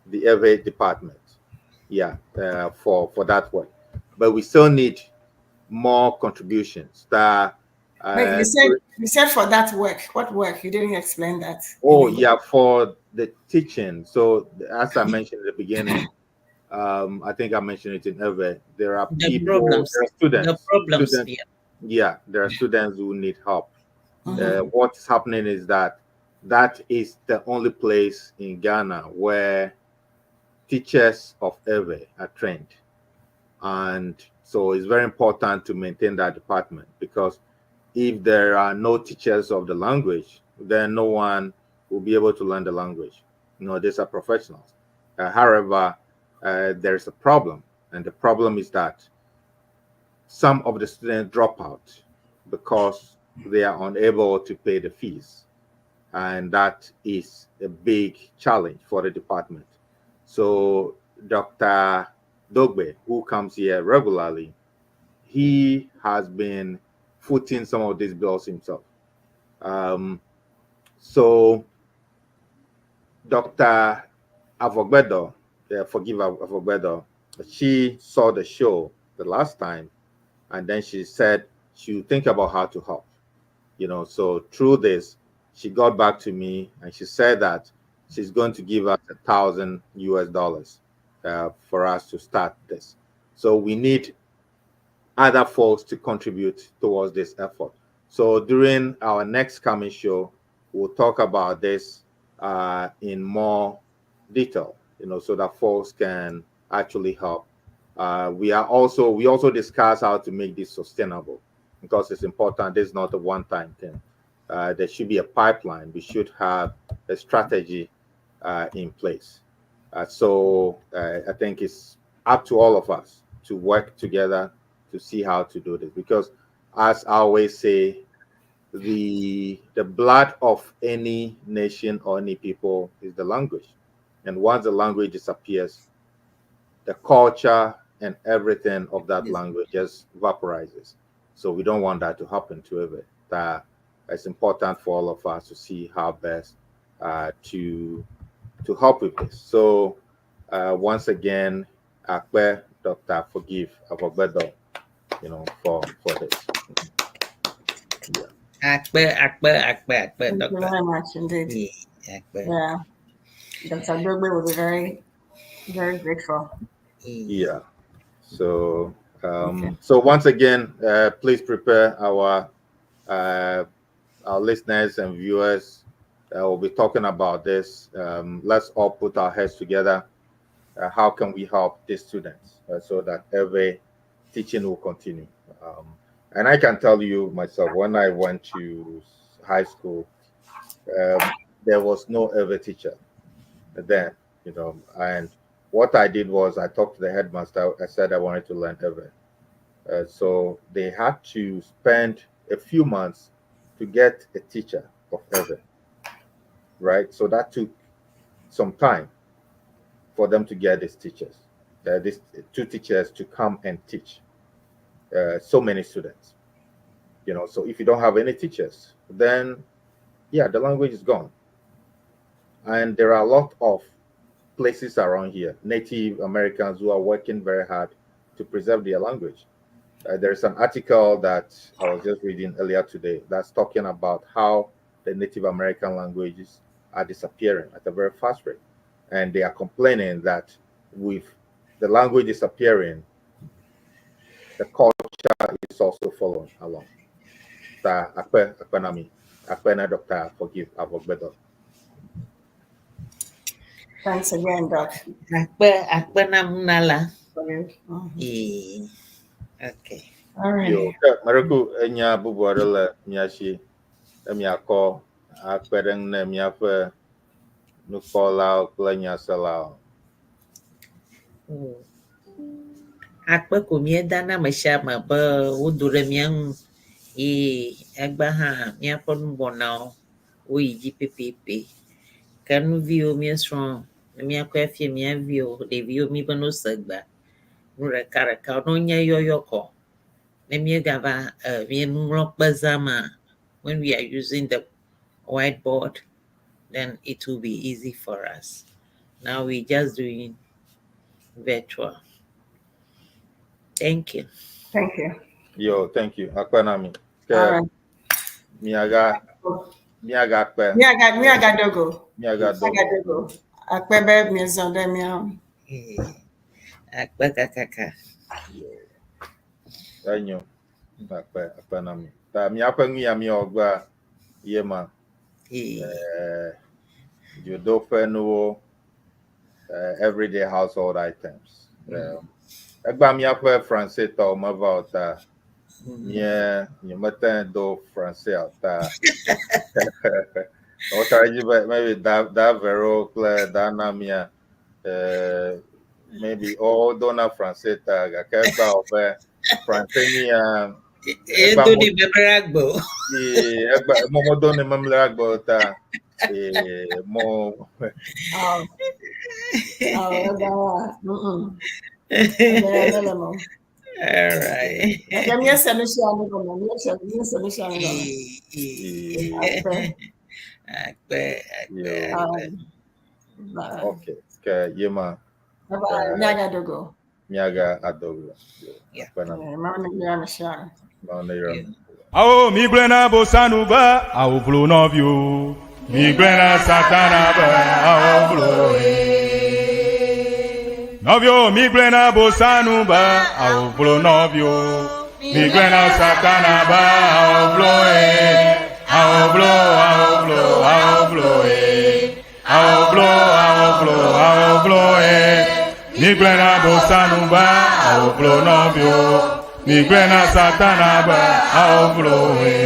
S2: the Ewe department. Yeah, for that work. But we still need more contributions. That
S4: Wait, you said for that work. What work? You didn't explain that.
S2: Oh yeah, for the teaching. So as I mentioned at the beginning, I think I mentioned it in Ewe. There are
S3: The
S2: people,
S3: problems.
S2: there are students,
S3: The problems.
S2: students yeah, there are students who need help. What's happening is that that is the only place in Ghana where teachers of Ewe are trained. And so it's very important to maintain that department, because if there are no teachers of the language, then no one will be able to learn the language. These are professionals. However, there is a problem, and the problem is that some of the students drop out because they are unable to pay the fees. And that is a big challenge for the department. So Dr. Dogbe, who comes here regularly, he has been footing some of these bills himself. So Dr. Avorgbedor, forgive Avorgbedor, she saw the show the last time, and then she said she would think about how to help. So through this, she got back to me and she said that she's going to give us $1,000 US for us to start this. So we need other folks to contribute towards this effort. So during our next coming show, we'll talk about this in more detail, so that folks can actually help. We also discuss how to make this sustainable, because it's important. This is not a one-time thing. There should be a pipeline. We should have a strategy in place. So I think it's up to all of us to work together to see how to do this. Because, as I always say, the blood of any nation or any people is the language, and once the language disappears, the culture and everything of that language just vaporizes. So we don't want that to happen to it. That it's important for all of us to see how best to help with this. So once again, Akpe Dr. Forgive Avorgbedor, for this.
S3: Yeah. Akpe, Akpe, Akpe, Akpe,
S4: Thank
S3: Doctor.
S4: you very much indeed.
S3: Yeah, Akpe.
S4: Yeah. Dr. Dogbe will be very, very grateful.
S2: Yeah. So okay. So once again, please prepare our listeners and viewers. We'll be talking about this. Let's all put our heads together. How can we help these students so that every teaching will continue? And I can tell you myself, when I went to high school, there was no Ewe teacher then, and what I did was I talked to the headmaster. I said I wanted to learn Ewe. So they had to spend a few months to get a teacher of Ewe, right? So that took some time for them to get these teachers, these two teachers to come and teach so many students. So if you don't have any teachers, then yeah, the language is gone. And there are a lot of places around here, Native Americans who are working very hard to preserve their language. There's an article that I was just reading earlier today that's talking about how the Native American languages are disappearing at a very fast rate. And they are complaining that with the language disappearing, the culture is also following along. Ta akpe akpe na mi akpe na Dr. Forgive Avorgbedor.
S4: Thanks again, Doc.
S3: Akpe akpe na munala. Eh. Okay.
S4: All right.
S2: Yo, ke mereku enya bubu aɖe le mia si emiakɔ akpe ɖe ŋu ne miaƒe nukpɔlawo kple nyaselawo.
S3: Akpe ko míeda na ame sia ame be wodo ɖe mía ŋu ye egbe hã míaƒe nubɔnawo woyi dzi pɛpɛpɛ. Ke nuviwo míesrɔ̃ ne míakɔe afia mía viwo, ɖeviwo mi be no se gbea, nu ɖeka ɖeka ne wonye yɔyɔ kɔ. Ne míegava mía nuŋlɔkpe zãma, when we are using the whiteboard, then it will be easy for us. Now we just doing virtual. Thank you.
S4: Thank you.
S2: Yo, thank you. Akpe na mi. Ke
S4: All right.
S2: miaga miaga kpe
S4: Miaga miaga dogo.
S2: miaga dogo.
S4: Miaga dogo. Akpe be miezɔ ɖe mía.
S3: Eh, Akpe kakaka.
S2: Enyo. Akpe akpe na mi. Ta miaƒe nu ya miawɔ gbea ye ma.
S3: Eh,
S2: Dzodoƒenuwo, everyday household items. Egba miaƒe français tɔwo meva o ta nye nyemete do français o ta wotɔ dzi be maybe da da vero kple da na mia maybe wodona français ta gake egba wɔ be français mia
S3: Edo ni bebere agbo.
S2: Egba momodo ne memle agbo ta mo
S4: Oh. Oh, mm-mm.
S3: All right.
S4: Ɛdɛ míese nu sia nu gɔme. Míese míese nu sia nu gɔme.
S3: Eh, eh.
S4: Akpe.
S3: Akpe, akpe,
S2: Yo.
S3: akpe.
S4: Bye.
S2: Okay. Ke yema
S4: Bye bye. Miaga dogo.
S2: miaga adogo. Yo.
S3: Yeah.
S2: Akpe na mi.
S4: Mawu ne yra ame sia ame.
S2: Mawu ne yra mi.
S1: Awo mi gblẽ na bosanu be awo vlo nɔviwo. Mi gblẽ na satana be awo vlo ye. Nɔviwo mi gblẽ na bosanu be awo vlo nɔviwo. Mi gblẽ na satana be awo vlo ye. Awo vlo, awo vlo, awo vlo ye. Awo vlo, awo vlo, awo vlo ye. Mi gblẽ na bosanu be awo vlo nɔviwo. Mi gblẽ na satana be awo vlo ye.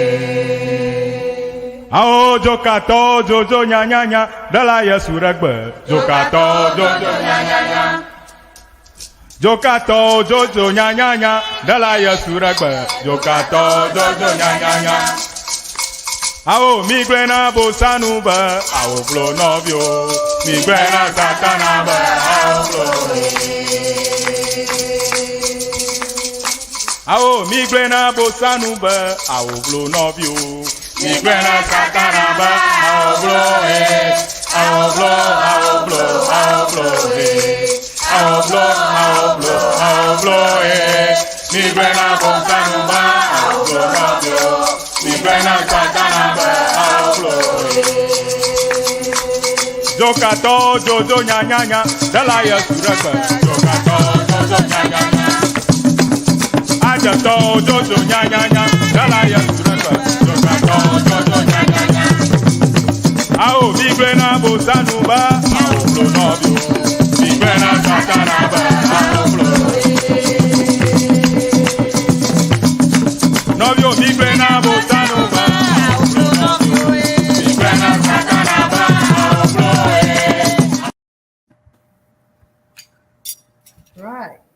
S1: Awo dzokatɔ dzodzo nyanyanya ɖela Yesu ɖe gbe. Dzokatɔ dzodzo nyanyanya. Dzokatɔ dzodzo nyanyanya ɖela Yesu ɖe gbe. Dzokatɔ dzodzo nyanyanya. Awo mi gblẽ na bosanu be awo vlo nɔviwo. Mi gblẽ na satana be awo vlo. Awo mi gblẽ na bosanu be awo vlo nɔviwo. Mi gblẽ na satana be awo vlo he. Awo vlo, awo vlo, awo vlo he. Awo vlo, awo vlo, awo vlo he. Mi gblẽ na bosanu be awo vlo nɔviwo. Mi gblẽ na satana be awo vlo he. Dzokatɔ dzodzo nyanyanya ɖela Yesu ɖe gbe. Dzokatɔ dzodzo nyanyanya. Adzetɔ dzodzo nyanyanya ɖela Yesu ɖe gbe. Dzokatɔ dzodzo nyanyanya. Awo mi gblẽ na bosanu be awo vlo nɔviwo. Mi gblẽ na satana be